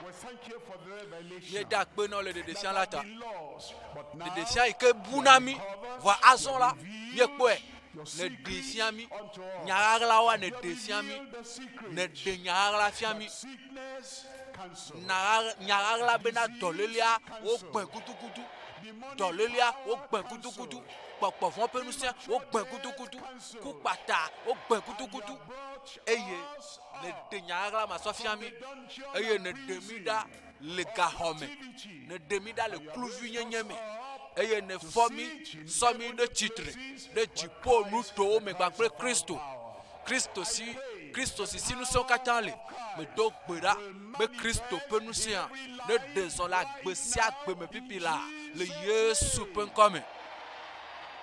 we thank you for the revelation Míeda akpe na wò le that ɖeɖefia la had ta. been lost, but now Ɖeɖefia yi ke bu you na have mí, recovered, vɔa you azɔ have la, míekpɔe. revealed your Ne ɖe fia secret mí. unto us. Nya ɣaɣlawoa ne You have ɖe fia mí. revealed the Ne secret ɖe nya ɣaɣla fia mí. that sickness cancelled, Na ɣaɣla- nya ɣaɣla bena disease dɔlélea wogbẽ cancelled, gudugudu. demonic Dɔlélea power wogbẽ gudugudu. cancelled, Gbɔgbɔvɔ̃ ƒe ŋusẽ premature wogbẽ death gudugudu. Ku cancelled, kpata wogbẽ and you gudugudu. have brought Eye us ne up ɖe nya ɣaɣla ma sɔ fia from mí. the dungeon Eye and ne ɖe mí prison ɖa le of gaxɔ me. captivity, Ne ɖe mí ɖa le and you have raised us kluvinyenye me. up Eye ne to fɔ mí, sit in sɔ mí ɖe heavenly tsitre places ɖe with dziƒo Christ, nutowo the me Christ kpakple of our Kristo. power. Kristo I si pray Kristo the si si ŋusẽwo power katã le. of Christ Medo gbe ɖa will be Kristo ƒe manifest in ŋusẽa every ne life ɖe zɔ le agbe right sia agbe now me in pipi la le Jesus' Yesu ƒe name. ŋkɔ me.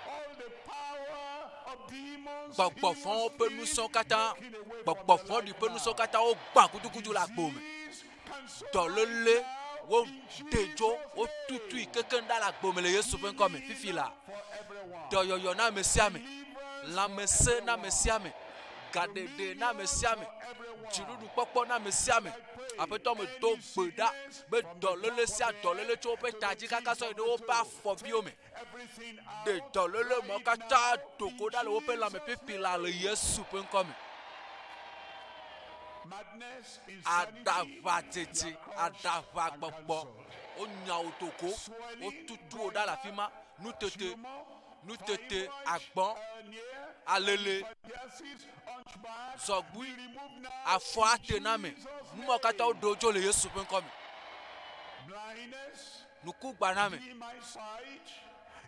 All the power of demons, Gbɔgbɔ evil vɔ̃wo ƒe spirit ŋusẽwo katã, taken away from gbɔgbɔ your vɔ̃ɖi life ƒe ŋusẽwo now. katã wogbã gudugudu le agbo me. Disease cancelled right Dɔléle now woɖe in dzo, Jesus' wotutui name. kekeŋ ɖa le agbo me le Yesu ƒe ŋkɔ me. Fifi Healing la, for everyone. dɔyɔyɔ na ame sia ame, Deliverance for lãmesẽ na ame sia everyone. ame, gaɖeɖe na ame Dominion sia ame, for everyone. dziɖuɖukpɔkpɔ na ame sia ame. I pray Aƒetɔ medo any gbe ɖa sickness be from the dɔléle top sia of the dɔléle head tso woƒe to ta the dzi kaka tips sɔ yi of ɖe the woƒe toe, afɔviwo me. take everything Ɖe out dɔléle mawo right katã now do in go ɖa le woƒe lãme Jesus' pipi la le name. Yesu ƒe ŋkɔ me. Madness, insanity, Aɖaʋadzedze, you are crushed and aɖaʋagbɔgbɔ, cancelled. wonya wo do go, Swelling, wotutu wo ɖa le afi ma. goiter, Nutete, tumor, nutete, fibroid, agbɔ̃, hernia, alele, elephantiasis, hunchback, zɔgbui, be removed now afɔ in atename. Jesus' Nu mawo katã name. woɖe wo dzo le Yesu ƒe ŋkɔ me. Blindness, Nukugbaname, dim eyesight,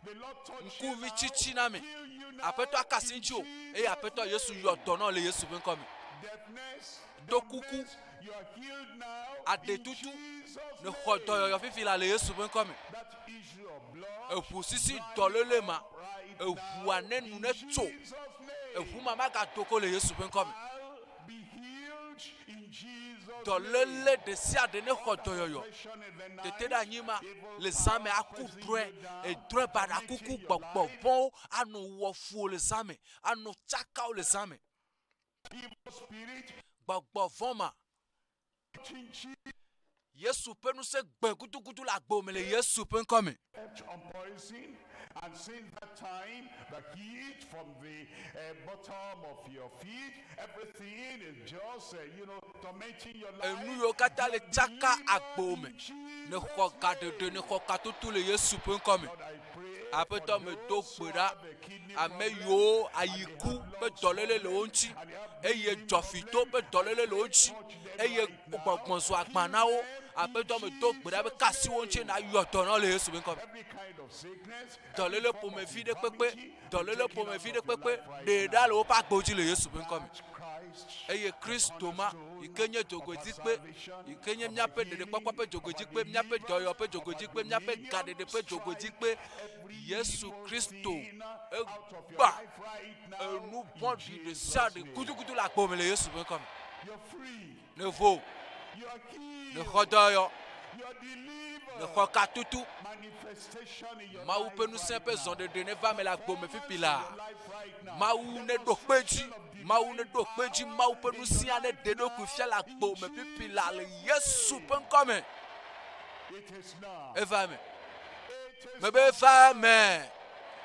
the Lord touch you ŋkuvi now, tsitsi na me. heal you Aƒetɔ now aka asi in ŋuti wò eye Jesus' Aƒetɔ Yesu yɔ name. dɔ na wò le Yesu ƒe ŋkɔ me. Deafness, Tokuku, dumbness, you are healed now in aɖetutu, Jesus' ne xɔ name. dɔyɔyɔ fifi la le Yesu ƒe ŋkɔ me. That issue of blood Eʋu sisi drying dɔléle ma, up right eʋua now ne nu in ne tso. Jesus' Eʋu name. ma magado go le Yesu ƒe ŋkɔ me. I'll be healed in Jesus' name. Dɔléle ɖe sia ɖe ne xɔ All that dɔyɔyɔ. oppression in the Tete ɖe night, anyi ma evil le zã me power aku pressing drɔ̃e, you down, edrɔ̃e baɖa kuku tormenting your gbɔgbɔ life, vɔ̃wo anɔ wɔ fu wò le zã me, anɔ tsaka wò le zã me. evil spirit, Gbɔgbɔ vɔ̃ ma, touching Jesus Yesu ƒe ŋusẽ gbe gudugudu le agbo me le Yesu ƒe ŋkɔ me. on poison, And since that time, the heat from the bottom of your feet, everything is just, tormenting your life. Enu yiwo katã le tsaka agbo me. Ne xɔ gaɖeɖe, ne xɔ katutu le Yesu ƒe ŋkɔ me. Lord, I pray Aƒetɔ for me do those gbe who ɖa. have a kidney Ame problem yiwo ayi and they ku have ƒe blood dɔléle le wo ŋuti and they have eye bleeding dzɔfito ƒe problem. dɔléle le wo ŋuti Touch them eye right now. gbɔgbɔ zu agba Heal na wo. them in Aƒetɔ me do gbe ɖa be Jesus' kasi wo ŋuti name. na yɔ dɔ na wo le Yesu ƒe ŋkɔ me. Every kind of sickness, every Dɔléle form of ƒomevi ɖe kpekpe, infirmity, be dɔléle taken out ƒomevi of ɖe your kpekpe life right ɖe ɖa le now. woƒe agbewo dzi le Yesu ƒe ŋkɔ me. That Christ, Eye the Kristo ma yi cornerstone ke nye of our dzogoedzikpe, salvation, yi ke nye of our míaƒe healing, ɖeɖekpɔkpɔ ƒe of our dzogoedzikpe, míaƒe deliverance, dɔyɔ ƒe of our dzogoedzikpe, míaƒe dominion, gaɖeɖe ƒe strike dzogoedzikpe, every Yesu evil Kristo thing out of your egba life right now enu in vɔ̃ɖi ɖe sia Jesus' ɖe name. gudugudu le agbo me le Yesu ƒe ŋkɔ me. You're free. Ne vo, You are ne healed. xɔ dɔyɔ, You are ne delivered. xɔ katutu. Manifestation in your Mawu life ƒe ŋusẽ right ƒe now. zɔɖeɖe neva me le agbo me Performance fifi in laa. your life right now. Mawu ne ɖo kpe dzi. Demonstration of Mawu ne divine ɖo kpe dzi. power Mawu ƒe in your ŋusẽa ne life ɖe eɖokui fia le now agbo in me fifi laa le Jesus' Yesu name. ƒe ŋkɔ me. It is now. Eva eme. It is Mebe eva confirmed. eme.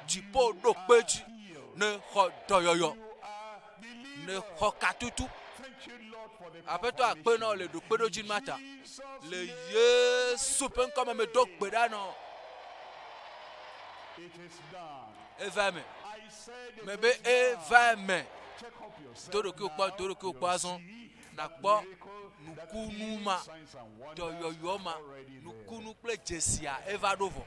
Dziƒo You ɖo kpe are dzi. healed. Ne xɔ dɔyɔyɔ. You are Ne delivered. xɔ katutu. Thank you, Lord, for the Aƒetɔ akpe na wò confirmation. le ɖokpeɖodzi In ma ta. Jesus' Le name Yesu I ƒe ŋkɔ me medo gbe pray. ɖa nɔ. It is done. Eva eme. I said it Mebe is eva done. eme. Check up Do yourself ɖokuiwò kpɔ, now. do ɖokuiwò kpɔ You'll azɔ. see that Nàkpɔ miracle, that nukunu healing, ma, signs and wonders dɔyɔyɔ ma, already there. nukunu kple dzesia eva ɖo vɔ.